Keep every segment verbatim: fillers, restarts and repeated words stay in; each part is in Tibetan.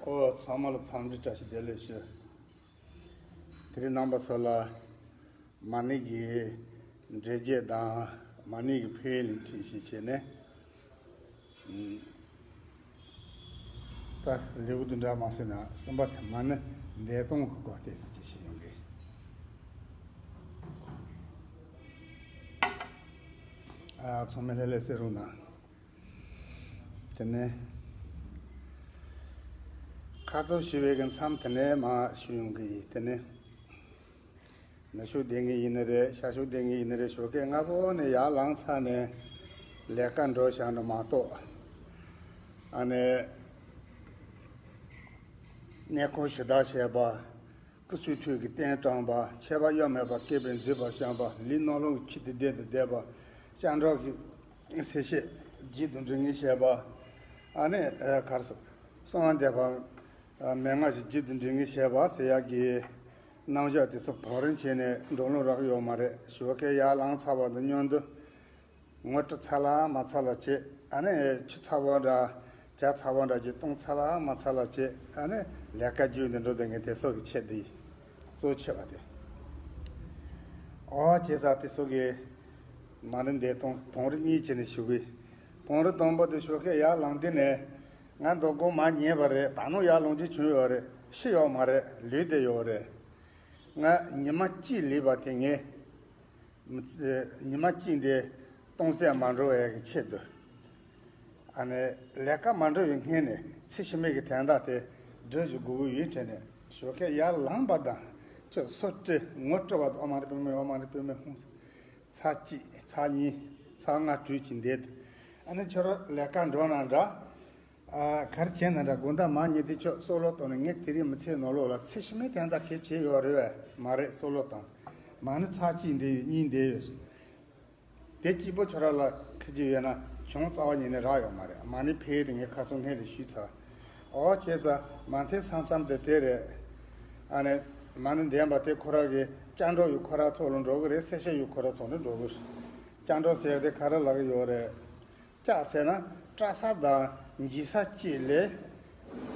ཨོ། ཚང་མ་ལ་འཚམས་འདྲི་བཀྲ་ཤིས་བདེ་ལེགས་ཞུ། དེ་རིང་རྣམ་པ་ཚོ་ལ་མ་ཎི་གི་འགྲེལ་བརྗོད་དང་མ་ཎི་གི་ཕན་ཡོན་འཁྲིད་ཞིག་བྱས་ནས། ད་ལེའུ་བདུན་ཕྲག་མ་ཟིན་ན་གསུམ་པ་དེ་མ་ཎི་འདས་སྟོང་གི་སྐོར་ཏོག་ཙམ་ཅིག་ཞུ་ཡོང་གི། ཨ། ཚང་མས་ལྷོད་ལྷོད་གསན་རོགས་གནང་། དེ་ནས་ཁ་རྩང་ཞུ་བའི་གི་མཚམས་དེ་ནས་མར་ཞུ་ཡོང་གི་ཡིན། དེ་ནས་ནུབ་ཕྱོགས་བསྡད་མཁན་ཡིན་ནི་རེད། ཤར་ཕྱོགས་བསྡད་མཁན་ཡིན་ནི་རེད། ཞོགས་ཀས་སྔ་པོ་ནས་ཡར་ལངས་ཚར་ནས་ལས་ཀ་འགྲོ་བཞག་ན་མ་གཏོགས། ཨ་ནི་གནས་སྐོར་ཞུ་དག་བྱས་པ། སྐུ་གསུང་ཐུགས་ཀྱི་རྟེན་བཀྲམ་པ། ཆད་པ་གཡོ་མེད་པར་བསྐལ་པའི་མཛེས་པ་བཤམས་པ། ལུས་རྣམས་ལྷུན་གྱིས་ཆུ་དང་ལྡན་དུ་བསྡད་པ། སྤྱན་རས་གཟིགས་ཀྱི་ཞལ་བཞེས་རྒྱུད་དུ་འདྲེན་ངེས་བྱས་པ། ཨ་ནི་ག་རེ་ཟེར། གསང་བ་འདུས་པ་མན་ངག་བཞི་རྒྱུད་དུ་འདྲེན་ངེས་བྱས་པ་ཟེར་ཡག་གི་རྣམ་གཞག་དེ་ཚོ་བང་རིམ་བྱས་ནས་འགྲོ་ལུགས་རག་ཡོད་མ་རེད། ཞོགས་ཀས་ཡར་ལངས་ཚར་བ་དང་མཉམ་དུ། ངོ་སྤྲོད་ཚར་ལ་མ་ཚར་ལ་བྱེད། ཨ་ནི་ཆུ་ཚ་བོ་འདྲ། ཇ་ཚ་བོ་འདྲ་ཅིག་བཏུང་ཚར་ལ་མ་ཚར་ལ་བྱེད། ཨ་ནི་ལས་ཀ་རྒྱུན་དུ་འགྲོ་བསྡད་མཁན་དེ་ཚོ་གི་ཆེད་དུ་གཙོ་ཆེ་བ་དེ། ཨོ། བྱས་ཙང་དེ་ཚོ་གི་མ་ཎི་འདས་སྟོང་བང་རིམ་གཉིས་བྱས་ནས་ཞུ་གི། བང་རིམ་དང་པོ་དེ་ཞོགས་ཀས་ཡར་ལངས་དུས་ནས། ང་མདོ་དགོང་མར་ཉལ་བ་རེད། ད་ནངས་ཡར་ལངས་རྒྱུ་བྱུང་ཡོད་རེད། ཤི་ཡོད་མ་རེད། ལུས་བསྡད་ཡོད་རེད། ང་ཉི་མ་གཅིག་ལུས་པ་དེ་ངས། མི་ཚེ་ཉི་མ་གཅིག་འདི་སྟོང་ཟད་མ་འགྲོ་བའི་གི་ཆེད་དུ། ཨ་ནི་ལས་ཀ་མ་འགྲོ་བའི་སྔོན་ནས་ཚེ་ཕྱི་མའི་གི་དོན་དག་དེ་སྒྲུབ་ཞུ་དགོས་ཀྱི་ཡོད་དྲན་ནས། ཞོགས་ཀས་ཡར་ལངས་པ་དང་ཁྱོད་སོ་བཀྲུ། ངོ་སྤྲོད་པ་དང་། ཨོཾ་མ་ཎི་པདྨེ་ཧཱུྃ། ཨོཾ་མ་ཎི་པདྨེ་ཧཱུྃ། ཚར་གཅིག་ཚར་གཉིས་ཚར་ལྔ་བཀྲུས་ཀྱི་འདེད། ཨ་ནི་ཁྱོད་རང་ལས་ཀ་འགྲོ་ན་འདྲ། ཨ། ག་རེ་བྱས་ན་འདྲ། དགོང་དག་མར་ཉལ་དུས་ཁྱོད་སྲོག་བློ་བཏང་ནས། ངས་དེ་རིང་མི་ཚེའི་ནང་ལོགས་ལ་ཚེ་ཕྱི་མའི་དོན་དག་གལ་ཆེ་ཡོད་རེད་པས། མ་རེད། སྲོག་བློ་བཏང་། མ་ཎི་ཚར་གཅིག་འདེད་ཡོད། གཉིས་འདེད་ཡོད། དེ་གཅིག་པོ་ཁྱོད་རང་ལ་ཁེ་གྱེད་ཡོད་ན་གྱོང་རྩ་བ་ཉིད་ནས་རག་ཡོད་མ་རེད། མ་ཎི་ཕན་ཡོན་དེ་ངས་ཁ་སང་སྔོན་ལ་ཞུས་ཚར། ཨོ། བྱས་ཙང་མ་མཐའི་ས་མཚམས་དེ་དེ་རེད། ཨ་ནི་མ་ཎི་འདོན་པ་དེ་ཁོ་རང་གི་སྐྱབས་འགྲོ་ཡང་ཁོ་རང་ཐོག་ལ་འགྲོ་གི་རེད། སེམས་བསྐྱེད་ཡང་ཁོ་རང་ཐོག་ལ་འགྲོ་གི་རེད། སྐྱབས་འགྲོ་ཟེར་ཡག་དེ་ག་རེ་ལབ་ཀྱི་ཡོད་རེད། སྐྱབས་ཟེར་ན་སྐྲག་ས་དང་འཇིགས་ས་བཅས་ལས་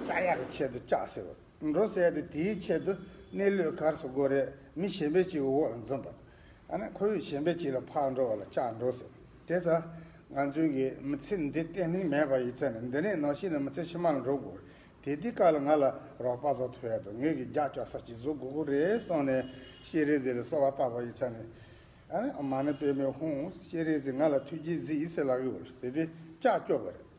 སྐྱབས་ཡག་གི་ཆེད་དུ་སྐྱབས་ཟེར་བ། འགྲོ་ཟེར་ཡག་དེ་དེའི་ཆེད་དུ་གནས་ལུགས་ག་རེ་ཟེར་དགོས་རེད། མི་གཞན་པ་ཅིག་གི་འོག་ལ་འཛུལ་བ། ཨ་ནི་ཁོ་བོས་གཞན་པ་ཅིག་ལ་ཕར་འགྲོ་བ་ལ་སྐྱབས་འགྲོ་ཟེར། དེ་ཙང་ང་ཚོའི་གི་མི་ཚེ་འདི་བརྟན་ལྷིང་མེད་པ་ཡིན་ཙང་ནས། འདི་ནས་ནང་བཞིན་ནས་མི་ཚེ་ཕྱི་མ་ལ་འགྲོ་དགོས་རེད། དེ་དུས་སྐབས་ལ་ང་ལ་རོགས་པ་བཟོ་ཐུབ་ཡག་དང་། ངེད་ཀྱི་རྒྱབ་སྐྱོར་ས་ཅིག་བཟོ་དགོས་ཀྱི་རེད་བསམ་ནས། སྤྱན་རས་གཟིགས་ལ་གསོལ་བ་བཏབ་པ་ཡིན་ཙང་ནས། ཨ་ནི་ཨོཾ་མ་ཎི་པདྨེ་ཧཱུྃ། སྤྱན་རས་གཟིགས་ང་ལ་ཐུགས་རྗེས་གཟིགས་ཟེར་ལབ་ཀྱི་ཡོད་རེད། དེ་དུས་ལྕགས་སྐྱོར་བ་རེད།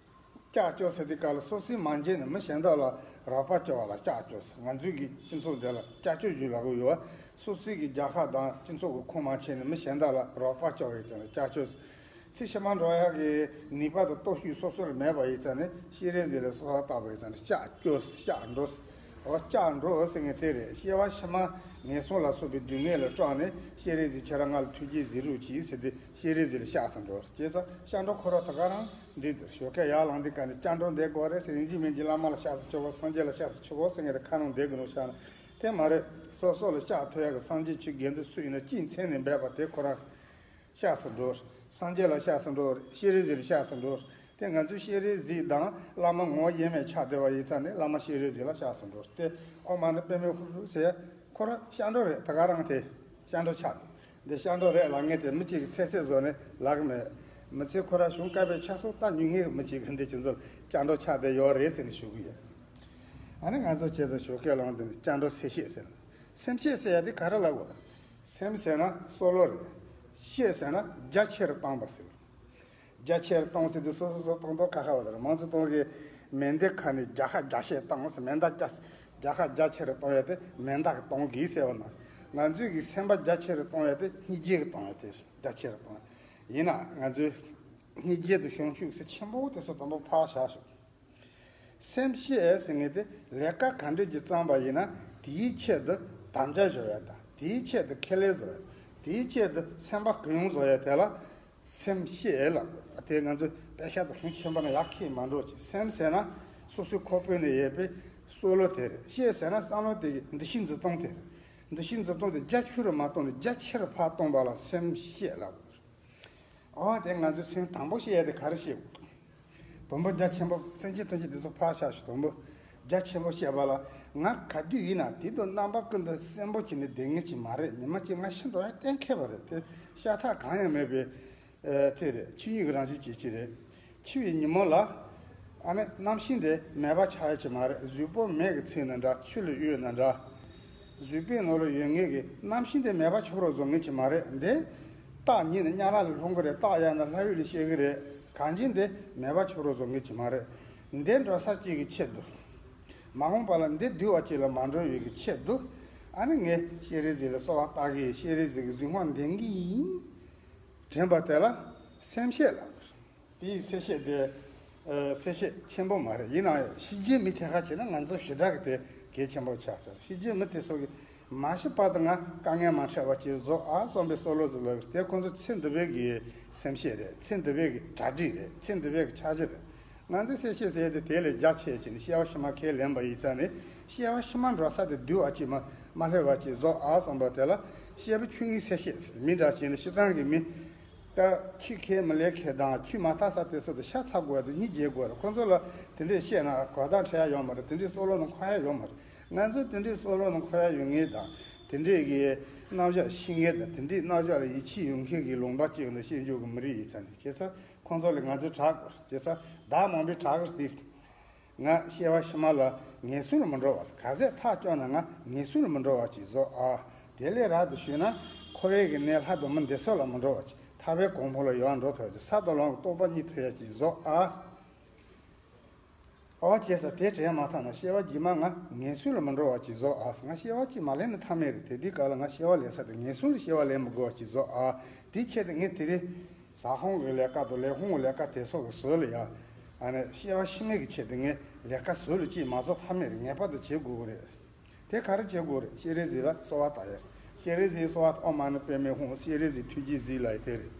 ལྕགས་སྐྱོར་ཟེར་དུས་སྐབས་ལ་སོ་སོས་མ་བྱས་ནས་མི་གཞན་དག་ལ་རོགས་པ་སྐྱོར་བ་ལ་ལྕགས་སྐྱོར་ཟེར། ང་ཚོའི་གི་སྤྱི་ཚོགས་འདི་ལ་ལྕགས་སྐྱོར་ཞུ་ལབ་ཀྱི་ཡོད། སོ་སོའི་གི་རྒྱལ་ཁབ་དང་སྤྱི་ཚོགས་ཀྱི་ཁོངས་མ་ཕྱེ་ནས་མི་གཞན་དག་ལ་རོགས་པ་སྐྱོར་བ་ཡིན་ཙང་ལ་ལྕགས་སྐྱོར་ཟེར། ཚེ་ཕྱི་མ་འགྲོ་ཡག་གི་ནུས་པ་དང་སྟོབས་ཤུགས་སོ་སོ་ལ་མེད་པ་ཡིན་ཙང་ནས། སྤྱན་རས་གཟིགས་ལ་གསོལ་བ་བཏབ་པ་ཡིན་ཙང་ནས། ལྕགས་སྐྱོར་ཟེར། ལྕགས་འགྲོ་ཟེར། འོ། ལྕགས་འགྲོ་ཟེར་མཁན་དེ་རེད། སྐྱེ་བ་ཕྱི་མ་ངན་སོང་ལ་སོགས་པའི་སྡུག་བསྔལ་ལས་སྐྲག་ནས། སྤྱན་རས་གཟིགས་ཁྱེད་རང་ང་ལ་ཐུགས་རྗེས་གཟིགས་རོགས་གྱིས་ཟེར་ཏེ་སྤྱན་རས་གཟིགས་ལ་སྐྱབས་སུ་འགྲོ། བྱས་ཙང་སྐྱབས་འགྲོ་ཁོ་རང་ད་ག་རང་འགྲིག་འདུག་ཞོགས་ཀས་ཡར་ལངས་དུས་སྐབས་ནས་སྐྱབས་འགྲོ་འདོན་དགོས་རེད་ཟེར། ཡིན་གཅིག་མིན་གཅིག་བླ་མ་ལ་སྐྱབས་སུ་མཆིའོ། སངས་རྒྱས་ལ་སྐྱབས་སུ་མཆིའོ་ཟེར་མཁན་དེ་ཁ་ནང་འདོན་དགོས་ནོ་བཞག་ན། དེ་མ་རེད། སོ་སོ་ལ་སྐྱབས་ཐོབ་ཡག་གི་སངས་རྒྱས་ཆོས་དགེ་འདུན་སུ་ཡིན་ན་སྤྱི་མཚན་ནས་འབད་པ་དེ་ཁོ་རང་སྐྱབས་སུ་འགྲོ། སངས་རྒྱས་ལ་སྐྱབས་སུ་འགྲོ། སྤྱན་རས་གཟིགས་ལ་སྐྱབས་སུ་འགྲོ། དེ་ང་ཚོས་སྤྱན་རས་གཟིགས་དང་བླ་མ་ངོ་བོ་དབྱེར་མེད་ཆགས་བསྡད་པ་ཡིན་ཙང་ནས། བླ་མ་སྤྱན་རས་གཟིགས་ལ་སྐྱབས་སུ་འགྲོ། དེ་ཨོཾ་མ་ཎི་པདྨེ་ཧཱུྃ་ཟེར། ཁོ་རང་སྐྱབས་འགྲོ་རེད། ད་ག་རང་དེ་སྐྱབས་འགྲོ་ཆགས་འདུག་འདི་སྐྱབས་འགྲོ་རེད་ལབ་མཁན་དེ་མི་གཅིག་གིས་ཚད་ཚད་བཟོས་ནས་ལབ་ཀྱི་མེད། མི་ཚེ་ཁོ་རང་གཞུང་བཀའ་པའི་ཆ་སོགས་ལྟ་མྱོང་མཁན་གྱི་མི་གཅིག་གིས་འདི་ཁྱེད་ཚོར་སྐྱབས་འགྲོ་ཆགས་བསྡད་ཡོད་རེད་ཟེར་ནས་ཞུ་གི་ཡོད། ཨ་ནི་ང་ཚོ་བྱས་ཙང་ཞོགས་ཀས་ལངས་དུས་ནས་སྐྱབས་འགྲོ་སེམས་བསྐྱེད་ཟེར། སེམས་བསྐྱེད་ཟེར་ཡ་དེ་ག་རེ་ལབ་དགོས། སེམས་ཟེར་ན་བསམ་བློ་རེད། བསྐྱེད་ཟེར་ན་རྒྱ་ཆེ་རུ་བཏང་བ་ཟེར། རྒྱ་ཆེར་གཏོང་ཟེར་དུས་སོ་སོ་སོ་གཏོང་མདོག་ཁ་ཁ་བ་དང་། མང་གཙོ་གཏོང་གི་མེ་མདའ་ཁ་ནས་རྒྱལ་ཁ་རྒྱ་ཆེར་གཏོང་ཟེར། མེ་མདའ་རྒྱ་རྒྱལ་ཁ་རྒྱ་ཆེར་གཏོང་ཡ་དེ་མེ་མདའ་གི་གཏོང་གི་ཟེར་བ་ན། ང་ཚོའི་གི་སེམས་པ་རྒྱ་ཆེར་གཏོང་ཡ་དེ་སྙིང་རྗེ་གི་གཏོང་ཡ་དེ་རྒྱ་ཆེར་གཏོང་ཡ། ཡིན་ན་ང་ཚོའི་སྙིང་རྗེ་དང་བྱང་ཆུབ་ཟེར་ཆེན་པོ་དེ་ཚོ་དང་པོ་ཕར་བཞག་ཤོག་སེམས་བསྐྱེད་ཟེར་མཁན་དེ་ལས་ཀ་ག་འདྲ་ཅིག་བརྩམས་པ་ཡིན་ན་དེའི་ཆེད་དུ་དམ་བཅའ་བཞག་ཡ་དང་། དེའི་ཆེད་དུ་ཁས་ལེན་བཟོ་ཡ། དེའི་ཆེད་དུ་སེམས་པ་གུ་ཡངས་བཟོ་ཡ་དེ་ལ་སེམས་བསྐྱེད་ལབ། དེ་ང་ཚོས་དཔེ་ཆ་དང་གཞུང་ཆེན་པོ་ནང་ཡར་འཁྱེར་མ་འགྲོ་ཅིག་སེམས་ཟེར་ན་སོ་སོའི་ཁོག་པའི་ནང་ཡོད་པའི་བསམ་བློ་དེ་རེད། བསྐྱེད་ཟེར་ན་བསམ་བློ་དེ་གི་འདུ་ཤེས་འཛིན་སྟངས་དེ་རེད། འདུ་ཤེས་འཛིན་སྟངས་དེ་རྒྱ་ཆེ་རུ་མ་གཏོང་ནས་རྒྱ་ཆེ་རུ་ཕར་གཏོང་བ་ལ་སེམས་བསྐྱེད་ལབ། ཨོ། དེ་ང་ཚོས་སེམས་དང་པོ་བསྐྱེད་ཡ་དེ་ག་རེ་བྱེད་དགོས། དང་པོ་རྒྱ་ཆེན་པོ་སེམས་བསྐྱེད་ཐམས་ཅད་དེ་ཚོ་ཕར་བཞག་ཤོག་དང་པོ་ རྒྱ་ཆེན་པོ་བཤད་པ་ལ། ང་ག་དུས་ཡིན་ན་དེ་དུས་རྣམ་པ་ཀུན་ཏུ་གསོན་པོ་བྱས་ནས་བསྡད་ངེས་ཀྱི་མ་རེད། ཉི་མ་གཅིག་ང་ཤི་འགྲོ་ཡ་གཏན་འཁེལ་བ་རེད། དེ་ཤ་ཁྲག་གང་ཡང་མེད་པའི་ཨ་དེ་རེད། ཆོས་ཉིད་ཀྱི་རང་བཞིན་ཅན་ཅིག་རེད། འཆི་བའི་ཉིན་མོ་ལ་ཨ་ནི་རྣམ་ཤེས་དེ་མེད་པ་ཆགས་ཡ་ཅིག་མ་རེད། གཟུགས་པོ་མེ་གིས་ཚིག་ན་འདྲ། ཆུ་ལ་གཡུགས་ན་འདྲ། གཟུགས་པོའི་ནང་ལ་ཡོད་ངེས་ཀྱི་རྣམ་ཤེས་དེ་མེད་པ་ཆགས་རོགས་བཟོ་ངེས་ཀྱི་མ་རེད། འདི་རྟགས་ཉིད་ནི་གཉའ་ལ་ལྷུང་གི་རེད། རྟགས་ཡང་ན་ལྷ་ཡུལ་ལ་སྐྱེ་གི་རེད། གང་ཅི་འདི་མེད་པ་ཆགས་རོགས་བཟོ་ངེས་ཀྱི་མ་རེད། འདི་འགྲོ་ས་གཅིག་གི་ཆེད་དུ། མ་འོངས་པ་ལ་འདི་བསྡུས་པ་ཅིག་ལ་མ་འགྲོ་བའི་གི་ཆེད་དུ། ཨ་ནི་ངས་སྤྱན་རས་གཟིགས་ལ་གསོལ་བ་བཏབ་གི་ཡིན། སྤྱན་རས་གཟིགས་ཀྱི་གཟིགས་དབང་འདེང་གི་ཡིན། དྲན་པ་དེ་ལ་སེམས་བསྐྱེད་ལབ། དེའི་སེམས་བསྐྱེད་དེ་ཨ་སེམས་བསྐྱེད་ཆེན་པོ་མ་རེད། ཡིན་ནའང་ཕྱི་རྒྱལ་མི་ཐད་ཁ་བྱས་ན་ང་ཚོ་ཞེ་དྲག་གི་དེ་གལ་ཆེན་པོ་ཆགས་ཚར། ཕྱི་རྒྱལ་མི་དེ་ཚོ་གི་མ་ཤི་བར་དུ་ང་དཀའ་ངལ་མ་འཕྲད་པ་ཅིག་བཟོ་ཨ་བསམ་པའི་བསམ་བློ་ཟིག་ལ། དེ་ཁོང་ཚོ་ཚེ་འདི་པའི་གི་སེམས་བསྐྱེད་རེད། ཚེ་འདི་པའི་གི་གྲ་སྒྲིག་རེད། ཚེ་འདི་པའི་གི་འཆར་གཞི་རེད། ང་ཚོའི་སེམས་བསྐྱེད་ཟེར་དེ་དེ་ལས་རྒྱ་ཆེ་ཕྱིན། སྐྱེ་བ་ཕྱི་མ་ཁས་ལེན་པ་ཡིན་ཙང་ནི། སྐྱེ་བ་ཕྱི་མ་འགྲོ་ས་དེ་བསྡུས་པ་ཅིག་མ་མ་ལྷོད་པ་ཅིག་བཟོ་ཨ་བསམ་པ་དེ་ལ་སྐྱེས་བུ་ཆུང་ངུའི་སེམས་བསྐྱེད་ཟེར། མི་འདྲ་བྱས་ནས་སྤྱིར་བཏང་གི་མི། ད་ཁྱི་ཁས་མི་ལེན་མཁན་དང་ཁྱི་མ་ཐར་ས་དེ་ཚོ་དང་ཤ་ཚ་དགོས་དང་གཉིས་རྒྱལ་དགོས་རེད། ཁོང་ཚོ་ལ་དེ་འདྲས་བཤད་ན་གོ་བརྡ་འཕྲད་ཡ་ཡོད་མ་རེད། དེ་འདྲས་བསམ་བློ་ནང་འཁོར་ཡ་ཡོད་མ་རེད། ང་ཚོ་དེ་འདྲས་བསམ་བློ་ནང་འཁོར་ཡ་ཡོད་ངེས་དང་། དེ་འདྲས་ཀྱི་རྣམ་གཞག་ཤེས་མཁན་དང་། དེ་འདྲས་རྣམ་གཞག་ལ་ཡིད་ཆེས་ཡོད་མཁན་གྱི་ལུང་པ་གཅིག་ནས་བཤད་རྒྱུ་གི་མི་རིགས་ཡིན་ཙང་ནི། བྱས་ཙང་ཁོང་ཚོ་ལ་ང་ཚོས་གྲགས་དགོས། བྱས་ཙང་བདག་མང་པོས་གྲགས་ཀྱི་རེད། ང་སྐྱེ་བ་ཕྱི་མ་ལ་ངན་སོང་ལ་མི་འགྲོ་བ། ག་ཚད་ཐག་བཅད་ན་ང་ངན་སོང་ལ་མི་འགྲོ་བ་ཅིག་བཟོ་ཨ། དེ་ལས་རབ་ཏུ་བྱུང་ན་འཁོར་བའི་གི་གནས་ལྷ་དང་མི་འདི་ཚོ་ལ་མི་འགྲོ་བ་ཅིག་ཐར་པའི་གོ་འཕང་ལ་ཡར་འགྲོ་ཐུབ་ཅིག་ས་དང་ལམ་གྱི་རྟོགས་པ་རྙེད་ཐུབ་ཡ་ཅིག་བཟོ་ཨ། ཨོ་བྱས་ཙང་དེ་དྲན་མ་ཐུབ་ན་སྐྱེ་བ་རྗེས་མ་ང་ངན་སོང་ལ་མི་འགྲོ་བ་ཅིག་བཟོ་ཨ། ང་སྐྱེ་བ་གཅིག་མ་ལེན་ན་ཐབས་མེད་རེད། དེ་དུས་སྐབས་ལ་ང་སྐྱེ་བ་ལེན་ས་དེ་ངན་སོང་ལ་སྐྱེ་བ་ལེན་མི་དགོས་པ་ཅིག་བཟོ་ཨ། དེའི་ཆེད་དུ་ངས་དེ་རིང་ཟ་ཁང་གི་ལས་ཀ་དང་ལས་ཁུངས་ཀྱི་ལས་ཀ་དེ་ཚོ་གི་ཟུར་ལ་ཡ། ཨ་ནི་སྐྱེ་བ་ཕྱི་མའི་གི་ཆེད་དུ་ངས་ལས་ཀ་ཟུར་ལ་གཅིག་མ་བཟོ་ཐབས་མེད་རེད། ངེས་པར་དུ་བྱེད་དགོས་ཀྱི་རེད། དེ་ག་རེ་བྱེད་དགོས་རེད། སྤྱན་རས་གཟིགས་ལ་གསོལ་བ་བཏབ་ཡ་རེད། སྤྱན་རས་གཟིགས་གསོལ་བ་ཨོཾ་མ་ཎི་པདྨེ་ཧཱུྃ། སྤྱན་རས་གཟིགས་ཐུགས་རྗེས་གཟིགས་ལབ་ཡ་དེ་རེད།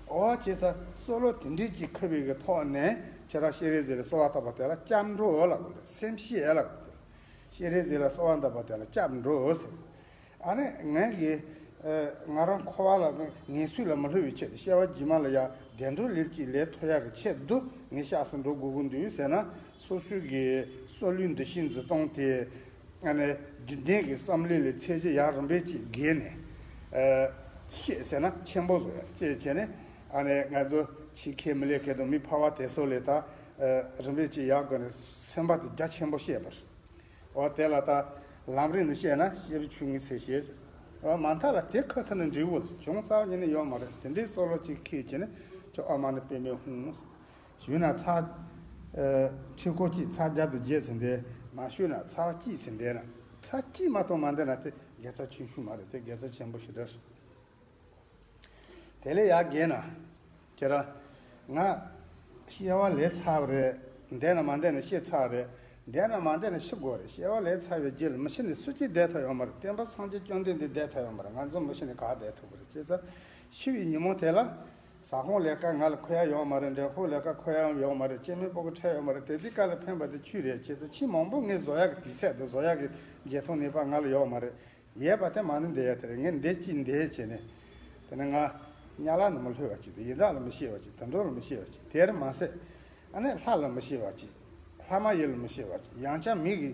ཨོ་བྱས་ཙང་བསམ་བློ་དེ་འདྲས་ཅིག་འཁོར་བའི་གི་ཐོག་ནས་ཁྱེད་རང་སྤྱན་རས་གཟིགས་ལ་གསོལ་བ་བཏབ་པ་དེ་ལ་སྐྱབས་འགྲོ་ལབ་དགོས་རེད། སེམས་བསྐྱེད་ལབ་དགོས་རེད། སྤྱན་རས་གཟིགས་ལ་གསོལ་བ་འདེབས་པ་དེ་ལ་སྐྱབས་འགྲོ་ཟེར། ཨ་ནི་ངས་ཀྱི་ཨ་ང་རང་འཁོར་བ་ལ་ངན་སོང་ལ་མི་ལྷུང་བའི་ཆེད་དུ། སྐྱེ་བ་རྗེས་མ་ལ་ཡང་བདེ་འགྲོ་ལེགས་ཀྱི་ལས་ཐོབ་ཡག་གི་ཆེད་དུ་ངས་སྐྱབས་སུ་འགྲོ་དགོས་ཀྱི་འདུག་ཟེར་ན། སོ་སོའི་གི་བསམ་བློའི་འདུ་ཤེས་འཛིན་སྟངས་དེ། ཨ་ནི་རྒྱུད་ལྡན་གྱི་བསམ་བློ་ལ་ཚད་གཞི་ཡར་རིམ་པས་ཅིག་བརྒལ་ནས། ཨ་བཤད་ཟེར་ན་ཆེན་པོ་བཟོ་ཡ་བཤད་བྱས་ནས། ཨ་ནི་ང་ཚོ་ཁྱི་ཁས་མི་ལེན་མཁན་དང་མི་ཕལ་བ་དེ་ཚོ་ལ་ད་ཨ་རིམ་པས་ཅིག་ཡར་བསྒོས་ནས་སེམས་པ་དེ་རྒྱ་ཆེན་པོ་བཤད་པར། འོ་དེ་ལ་ད་ལམ་རིམ་ནས་བཤད་ན་སྐྱེས་བུ་ཆུང་ངུའི་སེམས་བསྐྱེད་ཟེར། འོ་མ་མཐའ་ལ་དེ་ཁ་ཐུག་ནས་འབྲས་བུ་བྱུང་ཚར་ཉིན་ནས་ཡོད་མ་རེད། དེ་འདྲའི་བསམ་བློ་ཅིག་འཁྱེར་བྱས་ནས་ཁྱོད་ཨོཾ་མ་ཎི་པདྨེ་ཧཱུྃ། ཞུས་ན་ཚར། ཨ་ཁྲི་སྐོར་གཅིག་ཚར་བརྒྱ་དང་བརྒྱད་ཟིན་བསྡད། མ་ཞུས་ན་ཚར་གཅིག་ཟིན་བསྡད་ན། ཚར་གཅིག་མ་གཏོགས་མ་བསྡད་ན་དེ་དགེ་རྩ་ཆུང་ཤོས་མ་རེད། དེ་དགེ་རྩ་ཆེན་པོ་ཞེ་དྲག་རེད། དེ་ལས་ཡར་བརྒལ་ན། ཁྱེད་རང་། ང་། སྐྱེ་བ་ལེན་ཚར་བ་རེད། བསྡད་ན་མ་བསྡད་ན་ཤི་ཚར་བ་རེད། བསྡད་ན་མ་བསྡད་ན་ཤི་དགོས་རེད། སྐྱེ་བ་ལེན་ཚར་བའི་རྗེས་ལ་མི་ཤི་ནས་སུ་གཅིག་བསྡད་ཐུབ་ཡོད་མ་རེད། བསྟན་པ་སངས་རྒྱས་བཅོམ་ལྡན་འདས་བསྡད་ཐུབ་ཡོད་མ་རེད། ང་ཚོ་མི་ཤི་ནས་ག་བསྡད་ཐུབ་ཀྱི་རེད། བྱས་ཙང་། ཤི་བའི་ཉིན་མོ་དེ་ལ། ཟ་ཁང་ལས་ཀ་ང་ལ་འཁོར་ཡ་ཡོད་མ་རེད། འགྲེམས་ཁང་ལས་ཀ་འཁོར་ཡ་ཡོད་མ་རེད། སྐྱེ་དམན་པོ་གི་འཕྲད་ཡོད་མ་རེད། དེ་དུས་སྐབས་ལ་ཕན་པ་དེ་ཆོས་རེད། བྱས་ཙང་ཆོས་མང་པོ་ངས་བཟོ་ཡག་གི་དུས་ཚོད་དང་བཟོ་ཡག་གི་བརྒྱད་ཐོག་ནུས་པ་ང་ལ་ཡོད་མ་རེད། ཡས་པ་དེ་མ་ཎི་འདོན་ཡ་དེ་རེད། ངས་འདི་གཅིག་འདོན་བྱས་ནས། དེ་ནས་ང་། གཉའ་ལ་ནི་མི་ལྷོད་པ་ཅིག་དང་། ཡི་དྭགས་ལ་མི་ཤེས་པ་ཅིག་དུད་འགྲོ་ལ་མི་ཤེས་པ་ཅིག་དེར་མ་ཟད། ཨ་ནི་ལྷ་ལ་མི་ཤེས་པ་ཅིག་ལྷ་མ་ཡིན་ལ་མི་ཤེས་པ་ཅིག་ཡང་བསྐྱར་མི་གི།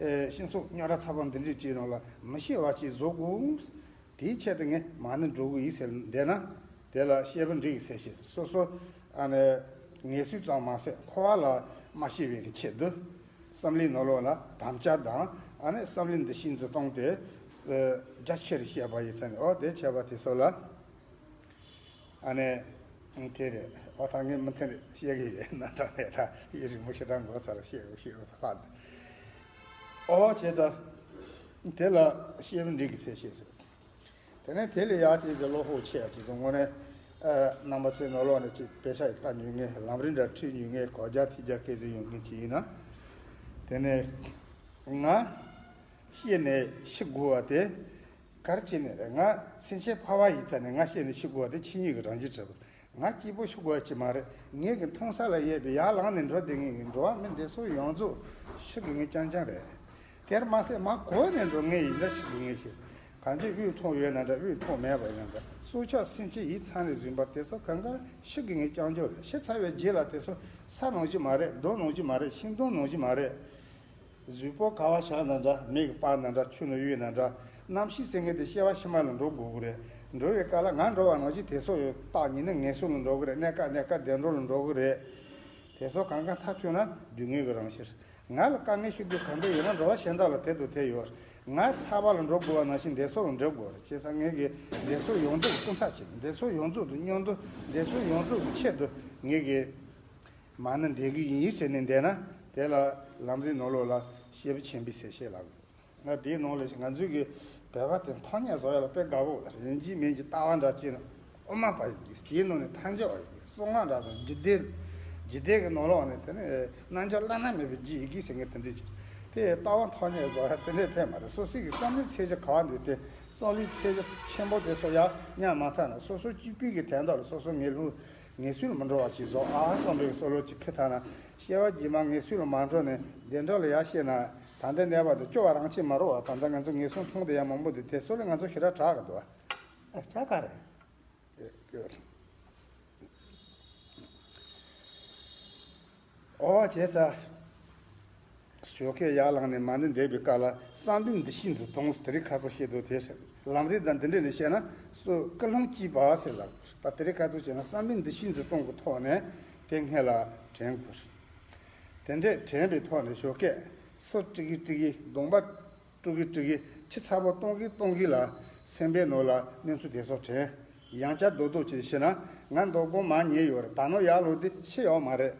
ཨེ་སྤྱི་ཚོགས་རྙོག་དྲ་ཚ་པོ་འདི་འདྲའི་ཅིག་ནང་ལ་མི་ཤེས་པ་ཅིག་བཟོ་དགོས། དེའི་ཆེད་དུ་ངས་མ་ཎི་འགྲོ་གི་ཡིན་ཟེར་འདོད་ན། དེ་ལ་སྐྱེས་བུ་འབྲིང་གི་སེམས་བསྐྱེད་ཟེར། སོ་སོ། ཨ་ནི། ངན་སོང་ཙམ་མ་ཟད་འཁོར་བ་ལ་མ་སྐྱེ་བའི་གི་ཆེད་དུ། བསམ་བློའི་ནང་ལོགས་ལ་དམ་བཅའ་དང་། ཨ་ནི་བསམ་བློའི་འདུ་ཤེས་འཛིན་སྟངས་དེ། ཨ་རྒྱ་ཆེར་བཤད་པ་ཡིན་ཙང་ནི། འོ་དེ་བྱས་པ་དེ་ཚོ་ལ། ཨ་ནི། དེ་རེད། འོ་ད་ངས་མུ་མཐུད་ནས་བཤད་གི་ཡོད། ན་ད་ནས་ད་ཡིན་རིང་མོ་ཞེ་དྲག་འགོར་ཚར། བཤད་རུ་བཤད་རུ་ཚར་ལ། འོ་བྱས་ཙང་། དེ་ལ་སྐྱེས་བུ་འབྲིང་གི་སེམས་བསྐྱེད་ཟེར། དེ་ནས་དེ་ལས་ཡར་ཅིག་ཟེར་བློ་ཁོག་ཆེ་ཡ་ཅིག་དང་། དངོས་གནས། ཨ་རྣམ་པ་ཚོའི་ནང་ལོགས་ནས་ཅིག་དཔེ་ཆ་ཡི་ལྟ་མྱོང་མཁན། ལམ་རིམ་འདྲ་ཁྲིད་མྱོང་མཁན། གོ་རྒྱ་ཐོས་རྒྱ་སྐད་ཟིག་ཡོད་མཁན་ཅིག་ཡིན་ན། དེ་ནས། ང་། སྐྱེས་ནས་ཤི་དགོས་པ་དེ། ག་རེ་བྱས་ནས་རེད། ང་སེམས་ཅན་ཕལ་བ་ཡིན་ཙང་ནས་ང་སྐྱེས་ནས་ཤི་དགོས་པ་དེ་ཆོས་ཉིད་ཀྱི་རང་བཞིན་འདྲ་པོ། ང་སྐྱིད་པོ་ཤི་དགོས་ཡ་ཅིག་མ་རེད། ངེད་ཀྱི་མཐོང་ས་ལ་ཡོད་པའི་ཡར་ལངས་ནས་འགྲོ་བསྡད་མཁན་གྱི་འགྲོ་བ་མི་འདི་ཚོ་ཡོངས་རྫོགས་ཤི་དགོས་མཁན་རྐྱང་རྐྱང་རེད། དེར་མ་ཟད་མར་གོ་ནས་འགྲོ་མཁན་ཡིན་ན་ཤི་དགོས་མཁན་ཞིག་གང་ཅི་དབུགས་ཐོག་ཡོད་ན་འདྲ། དབུགས་ཐོག་མེད་པ་ཡིན་ན་འདྲ། སྲོག་ཆགས་སེམས་ཅན་ཡིད་ཚིམ་ནས་བཟུང་བ་དེ་ཚོ་གང་ག་ཤི་དགོས་མཁན་རྐྱང་རྐྱང་རེད། ཤི་ཚར་བའི་རྗེས་ལ་དེ་ཚོ་ས་ནང་བཞིན་མ་རེད། རྡོ་ནང་བཞིན་མ་རེད། ཤིང་སྡོང་ནང་བཞིན་མ་རེད། གཟུགས་པོ་ཁ་བ་བཞག་ན་འདྲ། མིག་སྤར་ན་འདྲ། ཆུ་ནང་གཡུག་ན་འདྲ། རྣམ་ཤེས་ཟེར་མཁན་དེ་སྐྱེ་བ་ཕྱི་མ་ལ་འགྲོ་དགོས་ཀྱི་རེད། འགྲོ་བའི་སྐབས་ལ་ང་འགྲོ་བ་ནང་བཞིན་དེ་ཚོ་ཡོད། རྟག་ཉིད་ནི་ངལ་གསོ་ལ་འགྲོ་གི་རེད། གནས་སྐབས་གནས་སྐབས་བདེ་འགྲོ་ལ་འགྲོ་གི་རེད། དེ་ཚོ་གང་ག་མཐར་ཐུག་ན་སྡུག་བསྔལ་གྱི་རང་བཞིན། ང་ལ་དཀའ་ངལ་ཤི་དུས་གང་འདྲ་ཡོད་ན་འགྲོ་བ་གཞན་དག་ལ་དེ་དང་དེ་ཡོད། ང་ཐར་པ་ལ་འགྲོ་དགོས་པ་ནང་བཞིན་བདེ་སོགས་ལ་འགྲོ་དགོས་རེད། བྱས་ཙང་ངེད་ཀྱིས་བདེ་སོགས་ཡོངས་རྫོགས་ཀྱི་ཀུན་ཚ་བྱེད། བདེ་སོགས་ཡོངས་རྫོགས་དང་མཉམ་དུ། བདེ་སོགས་ཡོངས་རྫོགས་ཀྱི་ཆེད་དུ་ངེད་ཀྱིས་མ་ཎི་འདེབས་ཀྱི་ཡིན་ཟེར་ནས་བསྡད་ན། དེ་ལ་ལམ་རིམ་ནང་ལོགས་ལ་སྐྱེས་བུ་ཆེན་པོའི་ཚུལ་ཤེས་ལ། ང་དེའི་ནང་ལ་ང་ཚོའི་གི་བོད་པ་དེ་ཐ་སྙད་བཟོ་ཡ་ལ་དཔེ་དགའ་པོ་རེད། ཡིན་གཅིག་མིན་གཅིག་ལྟ་བ་འདྲ་བྱས་ན་དབུ་མ་པ་ཡི་གེ། དེའི་ནང་ནས་ཐལ་འགྱུར་བ་ཡི་གེ། གསང་སྔགས་འདྲ་བཟོ། རྒྱུད་སྡེ། རྒྱུད་སྡེ་གི་ནང་ལོགས་ནས་དེ་ནས་རྣལ་འབྱོར་བླ་ན་མེད་པའི་རྒྱུད་ཡི་གེ་ཟེར་མཁན་དེ་འདྲ་ཅིག། དེ་ལྟ་བ་ཐ་སྙད་བཟོ་ཡ་དེ་འདྲ་ཕན་མ་རེད། སོ་སོའི་གི་བསམ་བློའི་ཚད་གཞི་ག་བ་འདུག། དེ་བསམ་བློའི་ཚད་གཞི་ཆེན་པོ་དེ་ཚོ་ཡར་མཉམ་མ་ཐག་ན་སོ་སོ་གཅིག་པུའི་གི་དོན་དག་ལ་སོ་སོ་ངལ་ངལ་གསོ་ལ་མི་འགྲོ་བ་ཅིག་བཟོ། ཨ་བསམ་པའི་བསམ་བློ་ཅིག་ཁུར་ཐལ་ན། སྐྱེ་བ་རྗེས་མ་ངལ་གསོ་ལ་མ་འགྲོ་ནས་བདེ་འགྲོ་ལ་ཡར་སྐྱེས་ན། ད་ལྟའི་གནས་བབ་འདི་སྐྱོ་བ་རང་ཆེད་མ་རེད་བ། ད་ལྟ་ང་ཚོ་ངན་སོང་མཐོང་བསྡད་ཡ་མང་པོ་འདུག། དེ་ཚོ་ལ་ང་ཚོ་ཞེ་དྲག་སྐྲག་གི་འདུག་བ། ཨ་ཅག་ག་རེད། ཨོ་བྱས་ཙང་། ཞོགས་ཀས་ཡར་ལངས་ནས་མ་ཎི་འདེབས་པའི་སྐབས་ལ་བསམ་པའི་འདུ་ཤེས་འཛིན་སྟངས་དེ་རིང་ཁ་སང་བཤད་འདུག། དེ་ལམ་རིམ་དང་འདི་འདྲ་ནས་བཤད་ན་སོ་ཀུན་སློང་སྐྱེས་པ་ཟེར་ལ། ད་དེ་རིང་ཁ་སང་བྱས་ན་བསམ་པའི་འདུ་ཤེས་འཛིན་སྟངས་ཀྱི་ཐོག་ནས་དེ་སྔོན་ལ་དྲན་དགོས། དེ་འདྲས་དྲན་པའི་ཐོག་ནས་ཞོགས་ཀས་སོ་དཀྲུག་གི་དཀྲུག་གི། གདོང་པ་དཀྲུག་གི་དཀྲུག་གི། ཁྱི་ཚ་པོ་གཏོང་གི་གཏོང་གི་ལ་སེམས་པའི་ནང་ལ་གནས་ཚུལ་དེ་ཚོ་དྲན། ཡང་བསྐྱར་རྡོག་རྡོག་ཅིག་བྱས་ན། ང་མདོ་དགོང་མར་ཉལ་ཡོད་རེད། ད་ནངས་ཡར་ལོག་དུས་ཤི་ཡོད་མ་རེད།